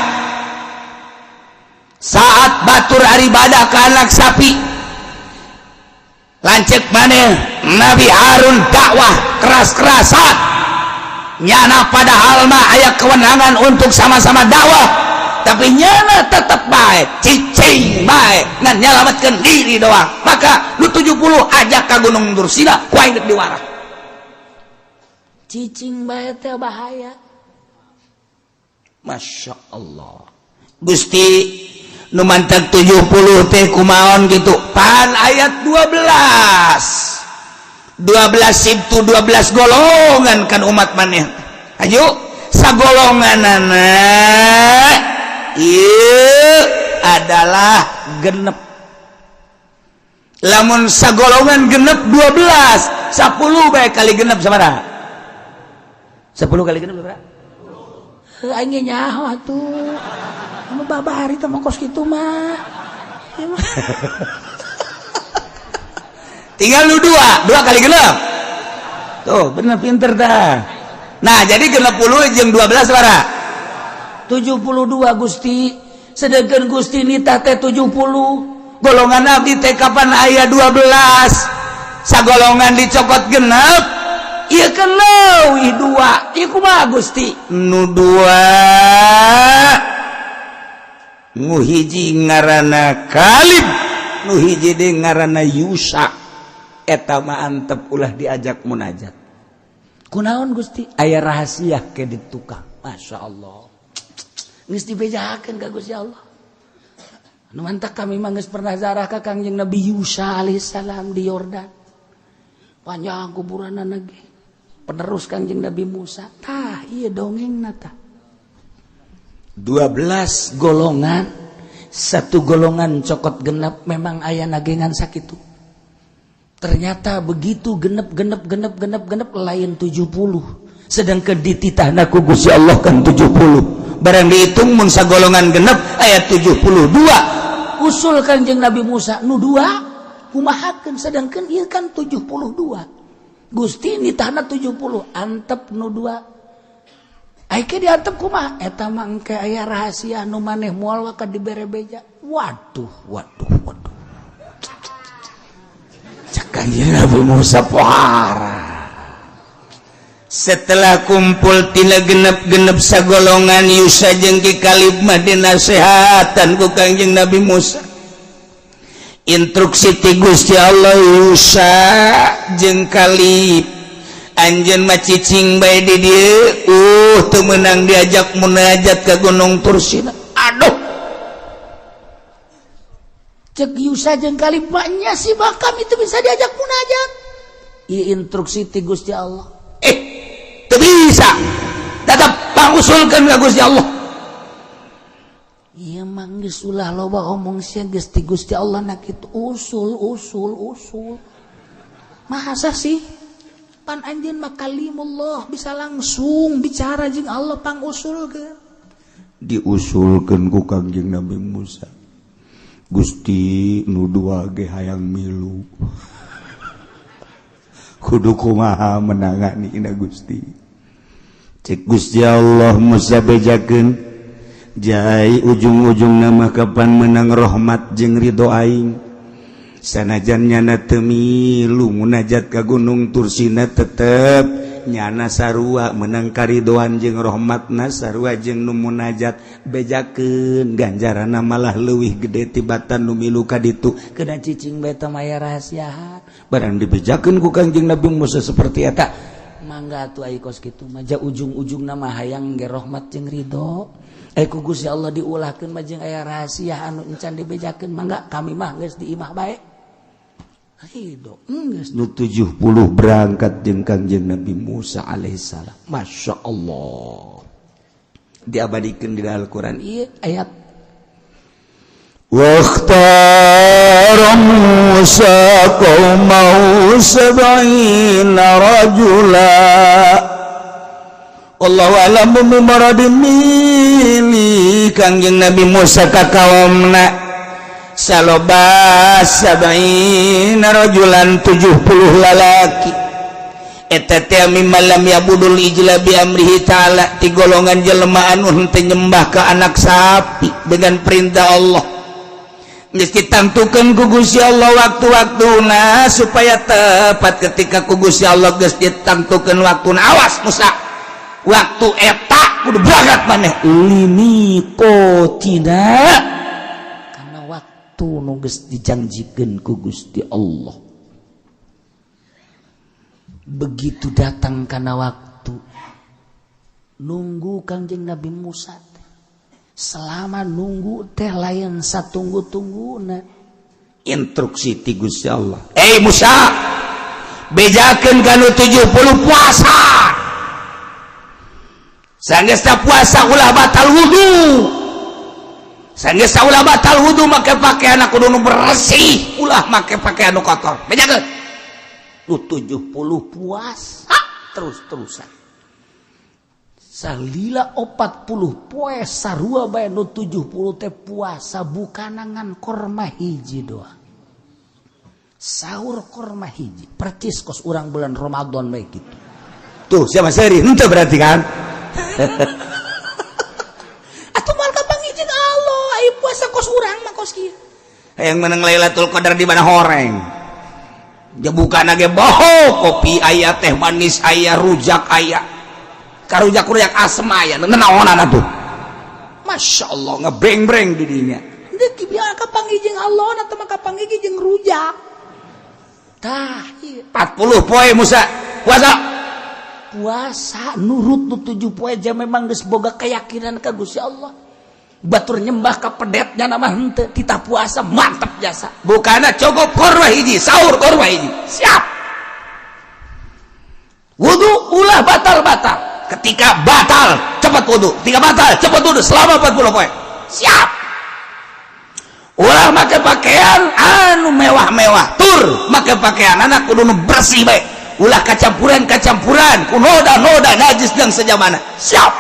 saat batur ibadah ke anak sapi. Lancek maneh Nabi Harun dakwah keras-kerasan nyana padahal mah aya kewenangan untuk sama-sama dakwah, tapi nyana tetap baik cicing baik ngan nyelamatkan diri doang. Maka lu 70 ajak ke Gunung Tursina ku aing diwarah. Cicing bae teh bahaya. Masya Allah Gusti, Nu mantak 70 teh kumaon gitu? Pan ayat 12, 12 itu 12 golongan kan umat maneh. Ayo, sagolongan anak iya adalah genep. Lamun sagolongan genep 12, 10 baik kali genep sabaraha? 10 kali genep sabaraha? Heuh, aing ge nyaho atuh. Anu babari teh mah kos kitu mah. Ieu mah. Tinggal lu dua, dua kali genep tuh, bener, pinter dah. Nah, jadi 60 jeung 12 sabaraha? 72, Gusti. Sedangkan Gusti nitah teh 70 golongan. Abdi teh kapan aya 12, sagolongan dicokot genep, ieu kan leuwih dua. Ieu kumaha, Gusti? Nu dua nu hiji ngaranna Kalib, nu hiji deui ngaranna Yusa. Eta mah antep, ulah diajak munajat. Kunaon, Gusti? Aya rahasia ke di tukang. Masya Allah, geus dibejakeun ka Gusti Allah. Nu mantak kami mah geus pernah zarah ka Kangjeng Nabi Yusa alaihissalam di Yordan. Panjang kuburanna ge, penerus Kangjeng Nabi Musa. Tah, iya dongeng tah. 12 golongan, satu golongan cokot genep. Memang aya nagengan sakitu. Ternyata begitu genep, genep, genep, genep, genep, lain 70, sedangkan dititahna ku Gusti Allah kan 70. Barang dihitung, mun sagolongan genep ayat 72. Usul Kanjeng Nabi Musa, nu dua kumahakeun? Sedangkan ieu kan 72, Gusti nitahna 70. Antep nu dua. Aike diantep kumaha? Eta mah engke aya rahasia nu maneh moal waka dibere beja. Waduh, waduh, waduh. Cek Kanjeng Nabi Musa, pohara. Setelah kumpul tina genep-genep sagolongan, Yusa jeung Ki Kalib mah dinasehatan ku Kangjeng Nabi Musa. Instruksi ti Gusti Allah, Yusa jeung Kalib, anjeun mah cicing bae di dieu, teu meunang diajak munajat ke Gunung Tursina. Aduh. Cek Yusa jeung Kalib, nya si bakam itu bisa diajak munajat. Ieu instruksi ti Gusti Allah. Eh, teu bisa, tetap pangusulkeun ka Gusti Allah. Ieu mah geus ulah loba omong sia, geus ti Gusti Allah nak kitu. Usul, usul, usul. Masa sih? Pan anjeun mah kalimullah, bisa langsung bicara jeung Allah, pangusulkeun. Diusulkeun ku Kangjeng Nabi Musa, Gusti, nu dua ge hayang milu, kudu kumaha menangani ina, Gusti? Cek Gusti Allah, Musa, bejakeun. Jai, ujung-ujung nama kapan menang rahmat jeung ridho aing. Sanajan nyana teu milu munajat ka Gunung Tursina, tetep nyana sarua menang karidoan jeung rahmatna, sarua jeung nu munajat. Bejakeun, ganjaranna malah leuwih gede tibatan nu milu ka ditu. Kena cicing bae, teh aya rahasia. Barang dibejakeun ku Kangjeng Nabi Musa seperti eta. Mangga atuh, ai kos kitu mah ja ujung-ujung nama hayang ge rahmat jeung ridho. Eh, ku Gusti Allah diulahkeun mah jeung aya rahasia anu encan dibejakeun. Mangga, kami mah geus di imah bae. Ridho geus. Nu 70 berangkat jeung Kangjeng Nabi Musa alaihissalam. Masya Allah, diabadikan di dalam Al-Quran ieu ayat. واختار موسى قومه 70 رجلا. Allahu a'lam bimuradi. Milih Kangjeng Nabi Musa ka kaumna saloba 70 rajulan, 70 lalaki. Eta teh mimman lam ya'budul ijla bi amrihi ta'ala, ti golongan jelema anu henteu nyembah ka anak sapi dengan perintah Allah. Geus ditantukeun ku Gusti Allah waktu-waktuna supaya tepat. Ketika ku Gusti Allah geus ditantukeun waktuna, awas Musa, waktu eta kudu berangkat maneh limiqatina, karena waktu nu geus dijanjikeun ku Gusti Allah. Begitu datang karena waktu, nunggu Kangjeng Nabi Musa teh. Selama nunggu teh lain satunggu-tungguna. Instruksi ti Gusti Allah. Eh Musa, bejakeun kana 70 puasa. Sanggeus puasa ulah batal wudu. Sanggeus ulah batal wudu make pakaian kudu nu bersih, ulah make pakaian nu kotor. Bejakeun. Nu 70 puasa terus-terusan. Salila 40 poe sarua bae nu 70 teh puasa bukan ngan korma hiji doang. Sahur korma hiji, percis kos urang bulan Ramadan bae gitu. Tuh, siapa seri? Henteu berarti kan? Atuh moal kapanggih jeung Allah, ai puasa kos urang mah kos kieu. Hayang menang Lailatul Qadar di mana horeng. Jebukan ge boho, kopi aya, teh manis aya, rujak aya. Karujak-rujak asem aya, naonan atuh. Masya Allah ngebreng-breng di dinya. Deuk biar kapanggih jeung Allah, atau mah kapanggih jeung rujak. Tah, 40 poe Musa puasa. Puasa nurut nu 7 poe jam memang geus boga keyakinan ka Gusti Allah. Batur nyembah ka pedetnya nama henteu, titah puasa mantep jasa. Bukana cukup korma hiji, sahur korma hiji. Siap. Wudu ulah batal-batal. Ketika batal cepat wudu, ketika batal cepat wudu selama 40 poe. Siap. Ulah make pakaian anu mewah-mewah, tur make pakaian anak kudu nu bersih bae. Ulah kacampuran-kacampuran ku noda-noda najis dan sejamana. Siap.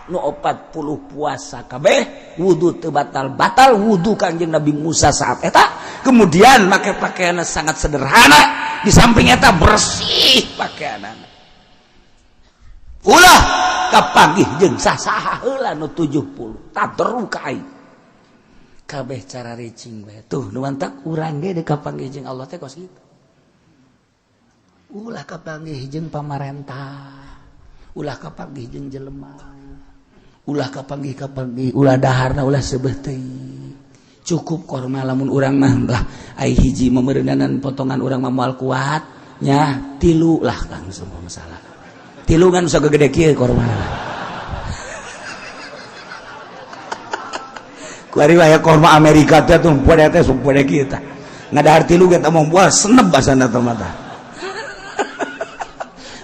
Nu 40 puasa kabeh wudu teu batal-batal wudu Kangjeng Nabi Musa saat eta. Kemudian make pakaian sangat sederhana, di samping eta bersih pakaianana. Ulah kapanggih jeung sasaha heula nu 70 tadarru ka aing. Kabeh cara ricing bae. Tuh nu mantak urang ge deuk kapanggih jeung Allah teh kos kitu. Ulah kapanggih jeung pamarentah, ulah kapanggih jeung jelema, ulah kapanggih-kapanggih, ulah daharna ulah seubeuh teuing. Cukup korma lamun urang mah lah ai hiji memeureunanan potongan urang mah moal kuat nya tilu lah langsung masalah. Tilu kan bisa gede kieu korma. Kuari aya korma Amerika teh tuh poe teh sumpah kieu tah. Ngadahar tilu ge teh moal seneb basana teh mata.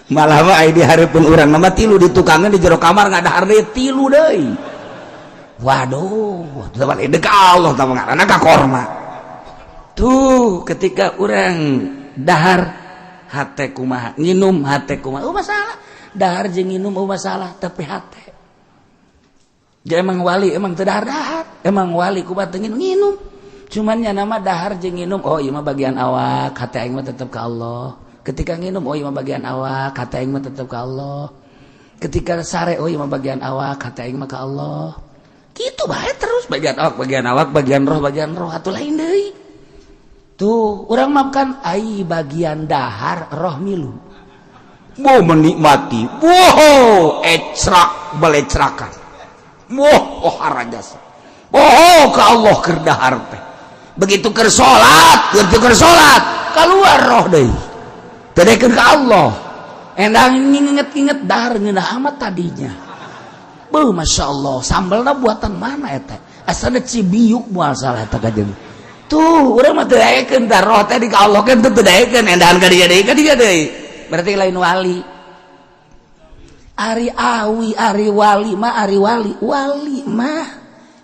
Malah mah ai di hareupeun urang mah tilu di tukangan di jero kamar ngadahar deui tilu deui. Waduh, teu balik ka Allah tah ngaranna ka korma. Tuh ketika urang dahar hate kumaha, nginum hate kumaha, oh masalah. Dahar jeung nginum oh masalah, tapi hate. Dia emang wali, emang teu dahar-dahar. Emang wali kumaha teu nginum. Cuman nya nama dahar jeung nginum, oh ieu mah bagian awak, hate aing mah tetep ka Allah. Ketika nginum, oh ieu mah bagian awak, hate aing mah tetep ka Allah. Ketika sare, oh ieu mah bagian awak, hate aing mah ka Allah. Gitu bae terus bagian awak, bagian awak, bagian roh, atuh lain deui. Tuh, urang makan ai bagian dahar roh milu. Mau menikmati, wow, ecrak belecrakan. Wah, oh harajasa. Oh, ke Allah keur dahar teh. Begitu keur salat, begitu keur salat, keluar roh deui. Teu dekeun ka Allah. Endang nginget-nginget dahar ngeunah amat tadinya. Beuh, Masya Allah, sambalna buatan mana eta? Asalna Cibiuk moal salah eta kajeng. Tuh, urang mah teu daekeun tah roh teh di ka Allah kan teu daekeun, endahan ka dieu deui ka dieu deui. Berarti lain wali. Ari awi, ari wali mah ari wali, wali mah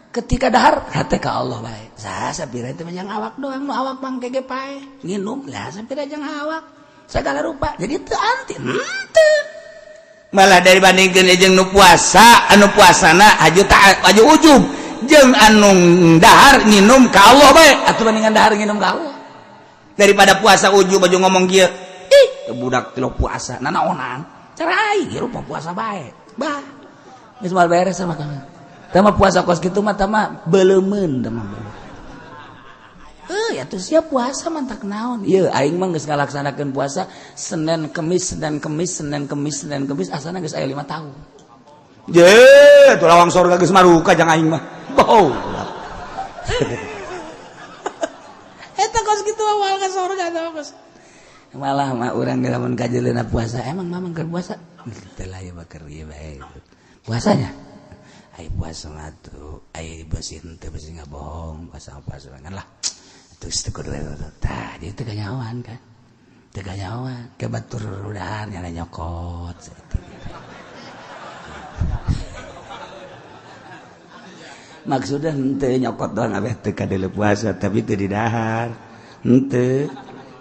ketika dahar hate ka Allah bae. Saha sapira teh jang awak doang, nu awak mangke ge pae. Nginum lah sapira jang awak. Segala rupa. Jadi teu anti henteu. Malah dari bandingkeun jeung nu puasa, anu puasana aju ta aju ujub jeung anu dahar nginum ka Allah bae. Atuh bandingan dahar nginum ka Allah. Daripada puasa ujub baju ngomong kieu. Ih, budak teu puasa, nanaonan. Cara aing rupa puasa bae. Bah. Geus moal beres sama kamu. Tah mah puasa kos kitu mah tah mah beleumeun tah mah. Ya tuh siap puasa mantak naon. Ieu aing mah geus ngalaksanakeun puasa Senin Kemis, Senin Kemis, Senin Kemis, Senin Kemis asana geus aya 5 tahun. Ye, tuh lawang sorga geus maruka jang aing mah. Boh. Eta kos kitu awal ka sorga tah kos. Malah mah urang ge lamun kajeleuna puasa, emang mamang keur puasa? Teu lah ieu mah keur ieu bae. Puasanya? Ai puasa mah tuh, ai besi henteu besi ngabohong, puasa puasa kan lah. Terus teu kudu tah, jadi teu kanyahoan kan. Teu kanyahoan, ke batur udahan nyala nyokot. Maksudnya henteu nyokot doang abeh teu kadeuleu puasa, tapi teu didahar. Henteu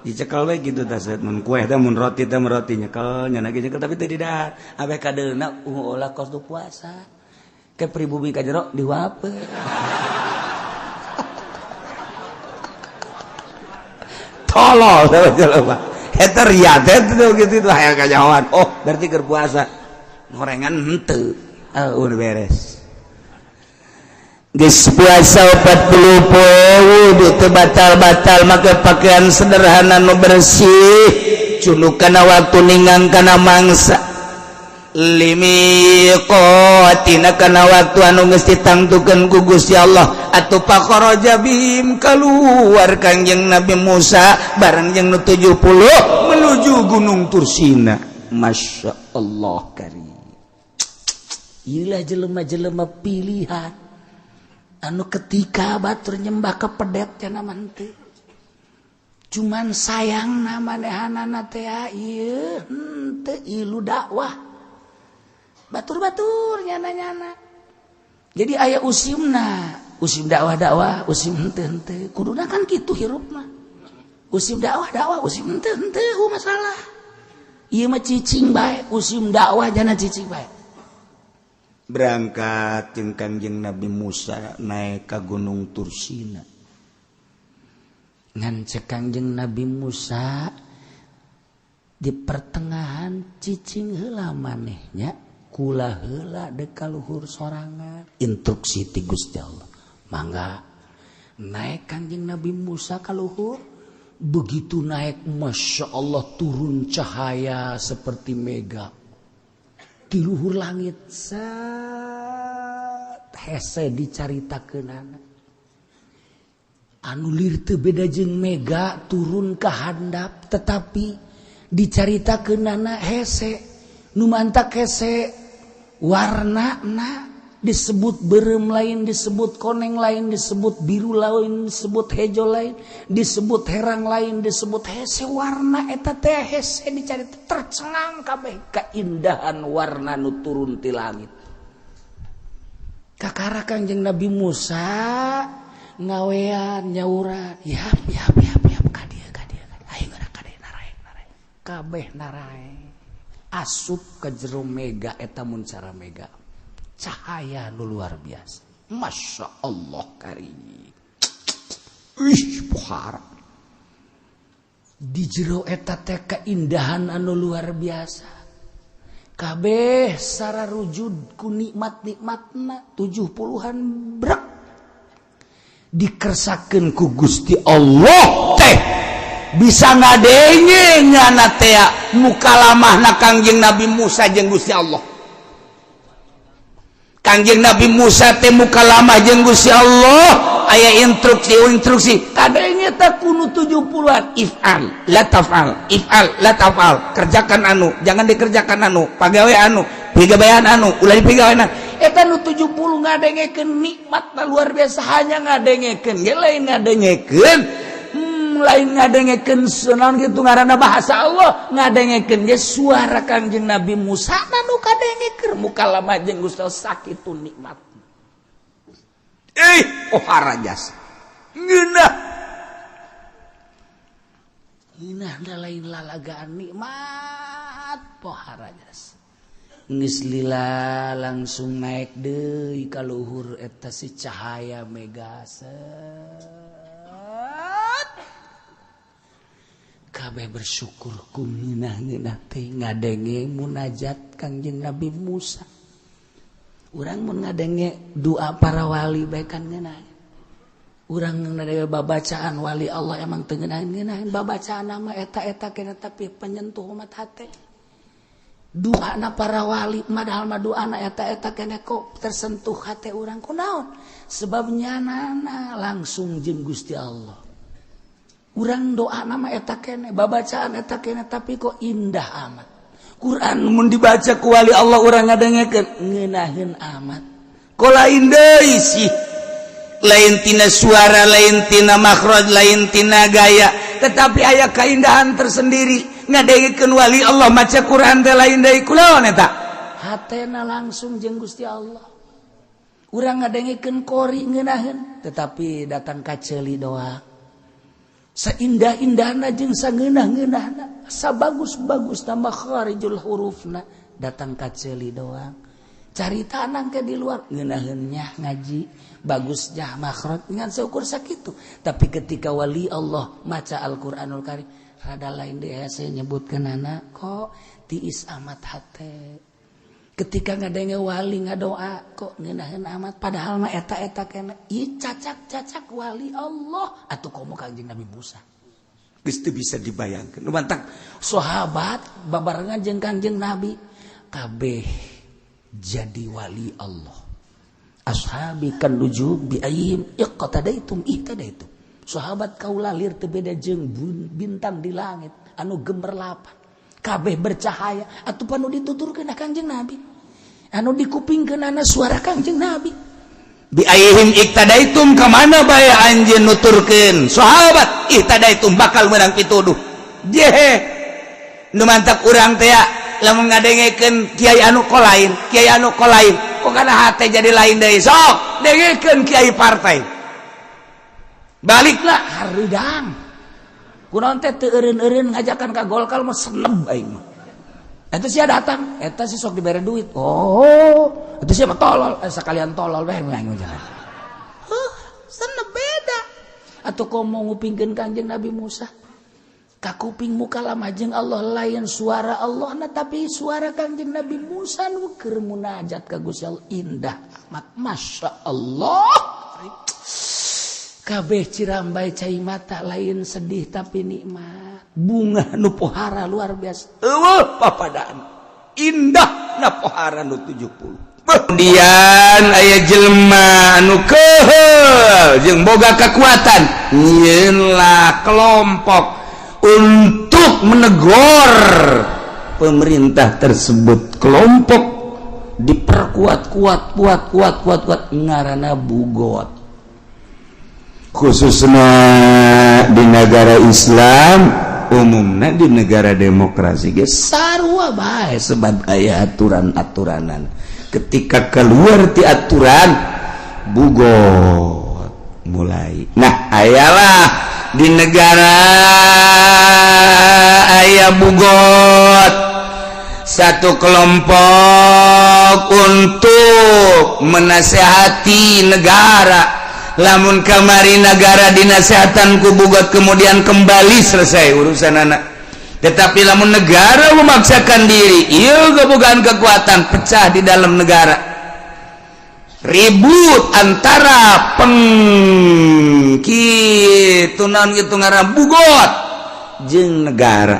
dicekel we gitu tah mun kue teh mun roti teh mun roti nyekel nya lagi nyekel tapi teu didahar. Abeh kadeulna ulah kos tu puasa. Ke pribumi ka jero diwape. Tolol jelema. Eta riat teh gitu hayang kanyahoan. Oh, berarti keur puasa. Gorengan henteu. Udah beres. Geus puasa 40 poe wudu teu batal-batal make pakaian sederhana nu bersih cunu kana waktu ninggang kana mangsa limiqatina kana waktu anu geus ditangtukeun ku Gusti Allah atuh pakharaja bihim kaluar Kangjeng Nabi Musa bareng jeung nu 70 menuju Gunung Tursina. Masya Allah karim. Ilah jelema-jelema pilihan anu ketika batur nyembah kepedet cenah mah henteu. Cuman sayang na manehanana teh ieu henteu ilu dakwah. Batur-batur nyana-nyana. Jadi aya usimna, usim dakwah-dakwah, usim henteu-henteu. Kuduna kan kitu hirup mah. Usim dakwah-dakwah, usim henteu-henteu masalah. Ieu mah cicing bae, usim dakwah jana cicing bae. Berangkat jeung Kangjeng Nabi Musa naik ka Gunung Tursina. Ngan cek Kangjeng Nabi Musa di pertengahan cicing heula manehnya kula heula deuk ka luhur sorangan. Instruksi ti Gusti Allah. Mangga naik Kangjeng Nabi Musa ka luhur, begitu naik Masya Allah turun cahaya seperti mega. Di luhur langit set hese dicaritakeunana anu lir teu beda jeung mega turun ka handap tetapi dicaritakeunana hese nu mantak hese warnana disebut berem lain disebut koneng lain disebut biru lain disebut hejo lain disebut herang lain disebut hese warna eta teh hese dicari tercengang kabeh keindahan warna nu turun ti langit. Kakara Kangjeng Nabi Musa ngawean nyauran yap yap yap yap ka dieu ka dieu ayo geura ka dieu naraek naraek kabeh naraek asup ka jero mega eta mun cara mega cahaya nu luar biasa. Masya Allah karim. Ih, pohara. Di jero eta teh keindahan anu luar biasa. Kabeh sararujud ku nikmat-nikmatna 70-an brek dikersakeun ku Gusti Allah teh bisa ngadenge nyana teh mukalamahna Kangjeng Nabi Musa jeung Gusti Allah. Kangjeng Nabi Musa teh mukalamah jeung Gusti Allah aya instruksi-instruksi kadenge teh kuno 70-an if'al la taf'al if'al la taf'al kerjakan anu jangan dikerjakan anu pagawe anu pigawean anu ulah dipigawean eta nu 70 ngadengekeun nikmat luar biasa hanya ngadengekeun ge lain ngadengekeun lain ngadengekeun naon kitu ngaranna bahasa Allah ngadengekeun ge suara Kangjeng Nabi Musa nu kadengekeun mukalamah jeung Gusti Allah sakitu nikmat. Ohara jasa ngeunah ngeunah da lain lalagaan nikmat pohara jasa geus lila langsung naik deui ka luhur eta si cahaya mega set kabeh bersyukur ku ngeunah-ngeunah teh ngadenge munajat Kangjeng Nabi Musa. Urang mun ngadenge doa para wali bae kan ngeunah. Urang ngadenge babacaan wali Allah emang teu ngeunah-ngeunahin babacaan mah eta-eta kena tapi penyentuh umat hate. Doana para wali padahal mah doana eta-eta kena kok tersentuh hate urang kunaon? Sebab nyanana langsung jeung Gusti Allah. Urang doa nama eta kene, babacaan eta kene tapi kok indah amat. Quran mun dibaca ku wali Allah urang ngadengekeun ngeunaheun amat. Kok lain deui sih, lain tina suara, lain tina makhraj, lain tina gaya, tetapi aya keindahan tersendiri ngadengekeun wali Allah maca Quran teh. Lain deui kulaon eta? Hatena langsung jeung Gusti Allah. Urang ngadengekeun qori ngeunaheun, tetapi datang ka ceuli doa. Saindah-indahna jeung sangeunah-ngeunahna, sabagus-bagusna makharijul hurufna, datang ka ceuli doang. Carita nangke di luar ngeunaheunnya, ngaji bagusnya, makhraj ngan seukur sakitu. Tapi ketika wali Allah maca Al-Qur'anul Karim, rada lain deh. Saya nyebutkeun anak kok tiis amat hate ketika ngadenge wali ngadoa, kok ngeunaheun amat, padahal mah eta-eta kena ieu cacak-cacak wali Allah atuh, komo Kangjeng Nabi Musa. Geus teu bisa dibayangkeun. Nu mantak sahabat babarengan jeung Kangjeng Nabi kabeh jadi wali Allah. Ashabi kan nujum bi ayyihim iqtadaitum ihtadaitum. Sahabat kaula lir teu beda jeung bintang di langit anu gemerlapan, kabeh bercahaya. Atuh panu dituturkeun Kangjeng Nabi, anu dikupingkeun suara Kangjeng Nabi. Bi ayyihim iqtadaitum, ka mana bae anjeun nuturkeun sahabat, ihtadaitum, bakal menang pituduh. Jehe, nu mantak urang teh lamun ngadengekeun kiai anu kolain, kiai anu kolain, kok kana hate jadi lain deui. Sok dengekeun kiai partai, baliklah hareudang. Kunaon teh teu eureun-eureun ngajakan ka Golkar mah? Seneb aing mah. Eta sia datang, eta sih sok dibere duit. Oh, itu sia mah tolol, sekalian tolol bae aing mah. Huh, seneb beda. Atau komo ngupingkeun Kanjeng Nabi Musa, kakuping muka jeung Allah, lain suara Allah nah, tapi suara Kangjeng Nabi Musa nu keur munajat ka Gusti Allah, indah amat. Masya Allah, kabeh cirambai cai mata, lain sedih tapi nikmat, bunga nu pohara luar biasa. Eueuh papadaan indah na pohara nu 70. Kemudian aya jelema anu keheul jeung boga kekuatan, nyieunlah kelompok untuk menegur pemerintah tersebut. Kelompok diperkuat kuat kuat kuat kuat kuat, ngaranna bughot. Khususnya di negara Islam, umumnya di negara demokrasi ge sarua bae, sebab aya aturan-aturanan. Ketika keluar ti aturan, bughot mulai. Nah, ayalah di negara aya bughot, satu kelompok untuk menasehati negara. Lamun kamari negara dinasehatan ku bughot, kemudian kembali, selesai urusan anak. Tetapi lamun negara memaksakan diri, iya bukan kekuatan, pecah di dalam negara, ribut antara peng kitu naon gitu ngaran bughot jeung negara.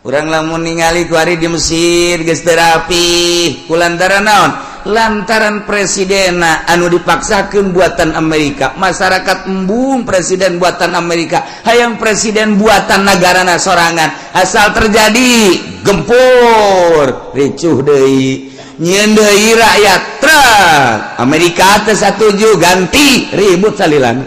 Urang lamun ningali kuari di Mesir geus teu rapi kulantaran naon? Lantaran presidenna anu dipaksakeun buatan Amerika. Masyarakat embung presiden buatan Amerika, hayang presiden buatan negarana sorangan. Asal terjadi gempur, ricuh deui, nyieun deui rakyat truk Amerika teh satuju, ganti, ribut salilana.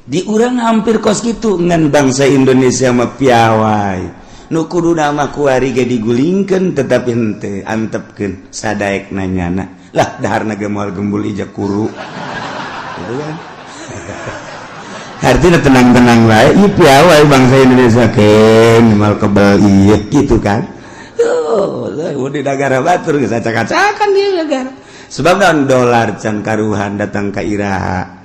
Di urang hampir kos gitu, ngan bangsa Indonesia mah piawai. Nu kudu nama kuari ge digulingkeun, tetapi henteu, antepkeun sadaek nanyana lah, daharna ge moal gembul ija kuru gitu kan. Artinya tenang-tenang wae. Ieu piawai bangsa Indonesia, keun moal kebal ieu gitu kan. Oh, di negara batur geus acak-acakan di negara. Sebab naon? Dolar can karuhan datang ka iraha,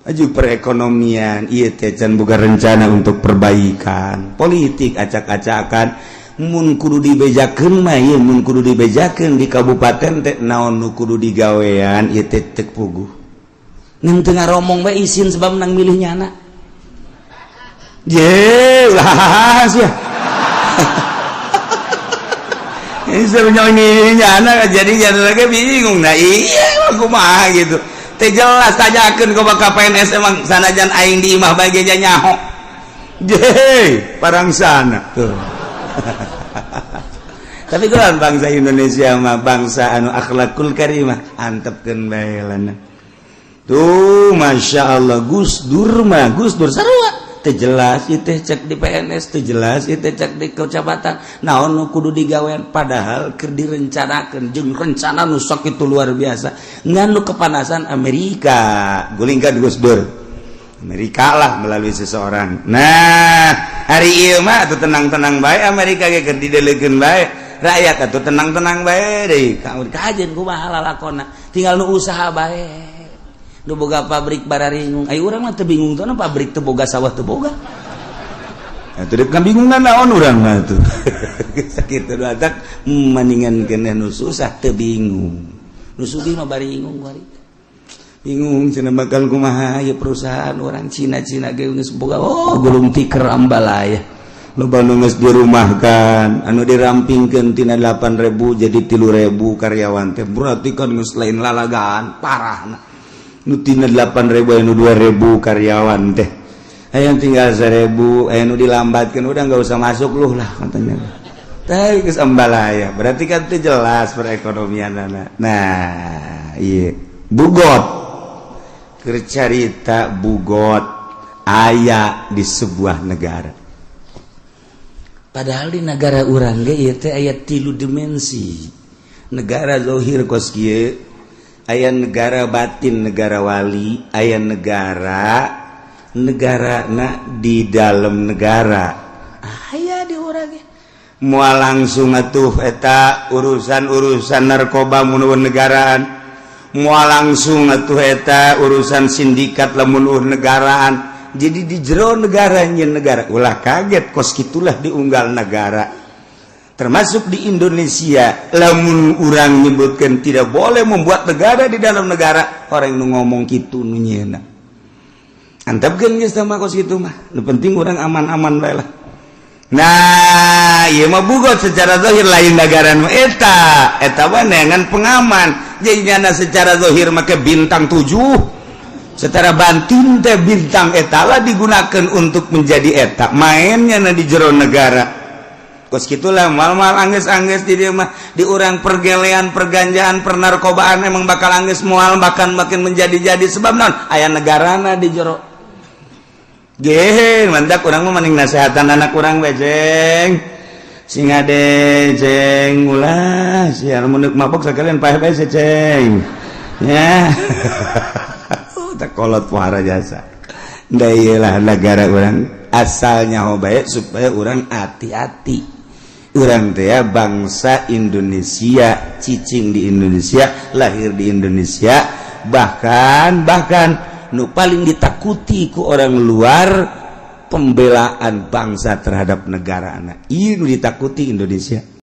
maju perekonomian ieu teh can boga rencana untuk perbaikan politik, acak-acakan. Mun kudu dibejakeun mah ieu, mun kudu dibejakeun di kabupaten teh naon nu kudu digawean ieu teh teu puguh. Ngan teu ngaromong bae, isin, sebab menang milih nyana. Ye, lah sia. Ini sebenarnya ini nyana jadi jadi lagi bingung. Nah iya, aku mah gitu. Teh jelas, tanyakeun ke bakal PNS, emang sanajan aing di imah bae ge nyaho. Je, parang sana tuh. Tapi kalau bangsa Indonesia mah bangsa anu akhlakul karimah, antepkeun bae lana. Tuh, Masya Allah, Gus Dur mah, Gus Dur sarua teu jelas ieu teh, cek di PNS teu jelas ieu teh, cek di kecamatan naon nu kudu digawean, padahal keur direncanakeun jeung rencana nu sok itu luar biasa. Ngan nu kepanasan Amerika, gulingkan Gus Dur. Amerika lah melalui seseorang. Nah, hari ieu mah atuh tenang-tenang bae, Amerika ge keur didelekeun bae, rakyat atuh tenang-tenang bae deui. Kajeun kumaha lalakonna, tinggal nu usaha bae, nu boga pabrik bararingung. Ayo, urang mah teu bingung tuh, pabrik teu boga, sawah teu boga. Atuh kan bingungan naon urang mah tuh? Sakitu atak mendingan keneh nu susah teu bingung. Nu sugih mah baringung kuari. Bingung cenah bakal kumaha ieu perusahaan orang Cina-Cina ge geus boga, oh, gulung tikar, ambalaya. Loba nu geus dirumahkan, anu dirampingkeun tina 8000 jadi 3000 karyawan teh, berarti kan geus lain lalagaan parahna. Nu tina 8000 anu 2000 karyawan teh aya tinggal 1000, aya nu dilambatkan, udah nggak usah masuk lu lah katanya. Tapi geus ambalaya, berarti kan itu jelas perekonomian. Nah, iya, bugot kercarita bugot aya di sebuah negara. Padahal di negara urang ge ieu teh aya tilu dimensi. Negara zohir kos kieu, aya negara batin, negara wali, aya negara negara na di dalam negara aya di urang. Moal langsung atuh eta urusan-urusan narkoba mun negaraan, moal langsung atuh eta urusan sindikat lamun negaraan. Jadi di jero negaranya negara, ulah kaget, kos kitulah diunggal negara, termasuk di Indonesia. Lamun urang nyebutkan tidak boleh membuat negara di dalam negara, orang nu ngomong gitu nu nyeuna antepkeun geus mah. Kos kitu mah nu penting urang aman-aman bae lah. Nah, ieu mah bugot secara zahir lain negara nu eta, eta mah neangan pengaman. Jadi nyana secara zahir make bintang 7, secara batin teh bintang eta lah digunakan untuk menjadi eta mainnya. Na di jero negara kos gitulah, mal-mal angges-angges di dia mah. Di urang pergelean, perganjaan, pernarkobaan emang bakal angges moal, bahkan makin menjadi-jadi. Sebab non aya negarana di jero gehe. Mantak urang mah mending nasehatan anak urang we, "Jeng, sing ade, jeng, ulah siar mun mabok sekalian paeh bae, ceng ya." Tak kolot pohara jasa. Lah, negara urang asalnya baik supaya urang hati-hati. Urang teh bangsa Indonesia, cicing di Indonesia, lahir di Indonesia, bahkan bahkan nu paling ditakuti ku orang luar pembelaan bangsa terhadap negara anak ini ditakuti Indonesia.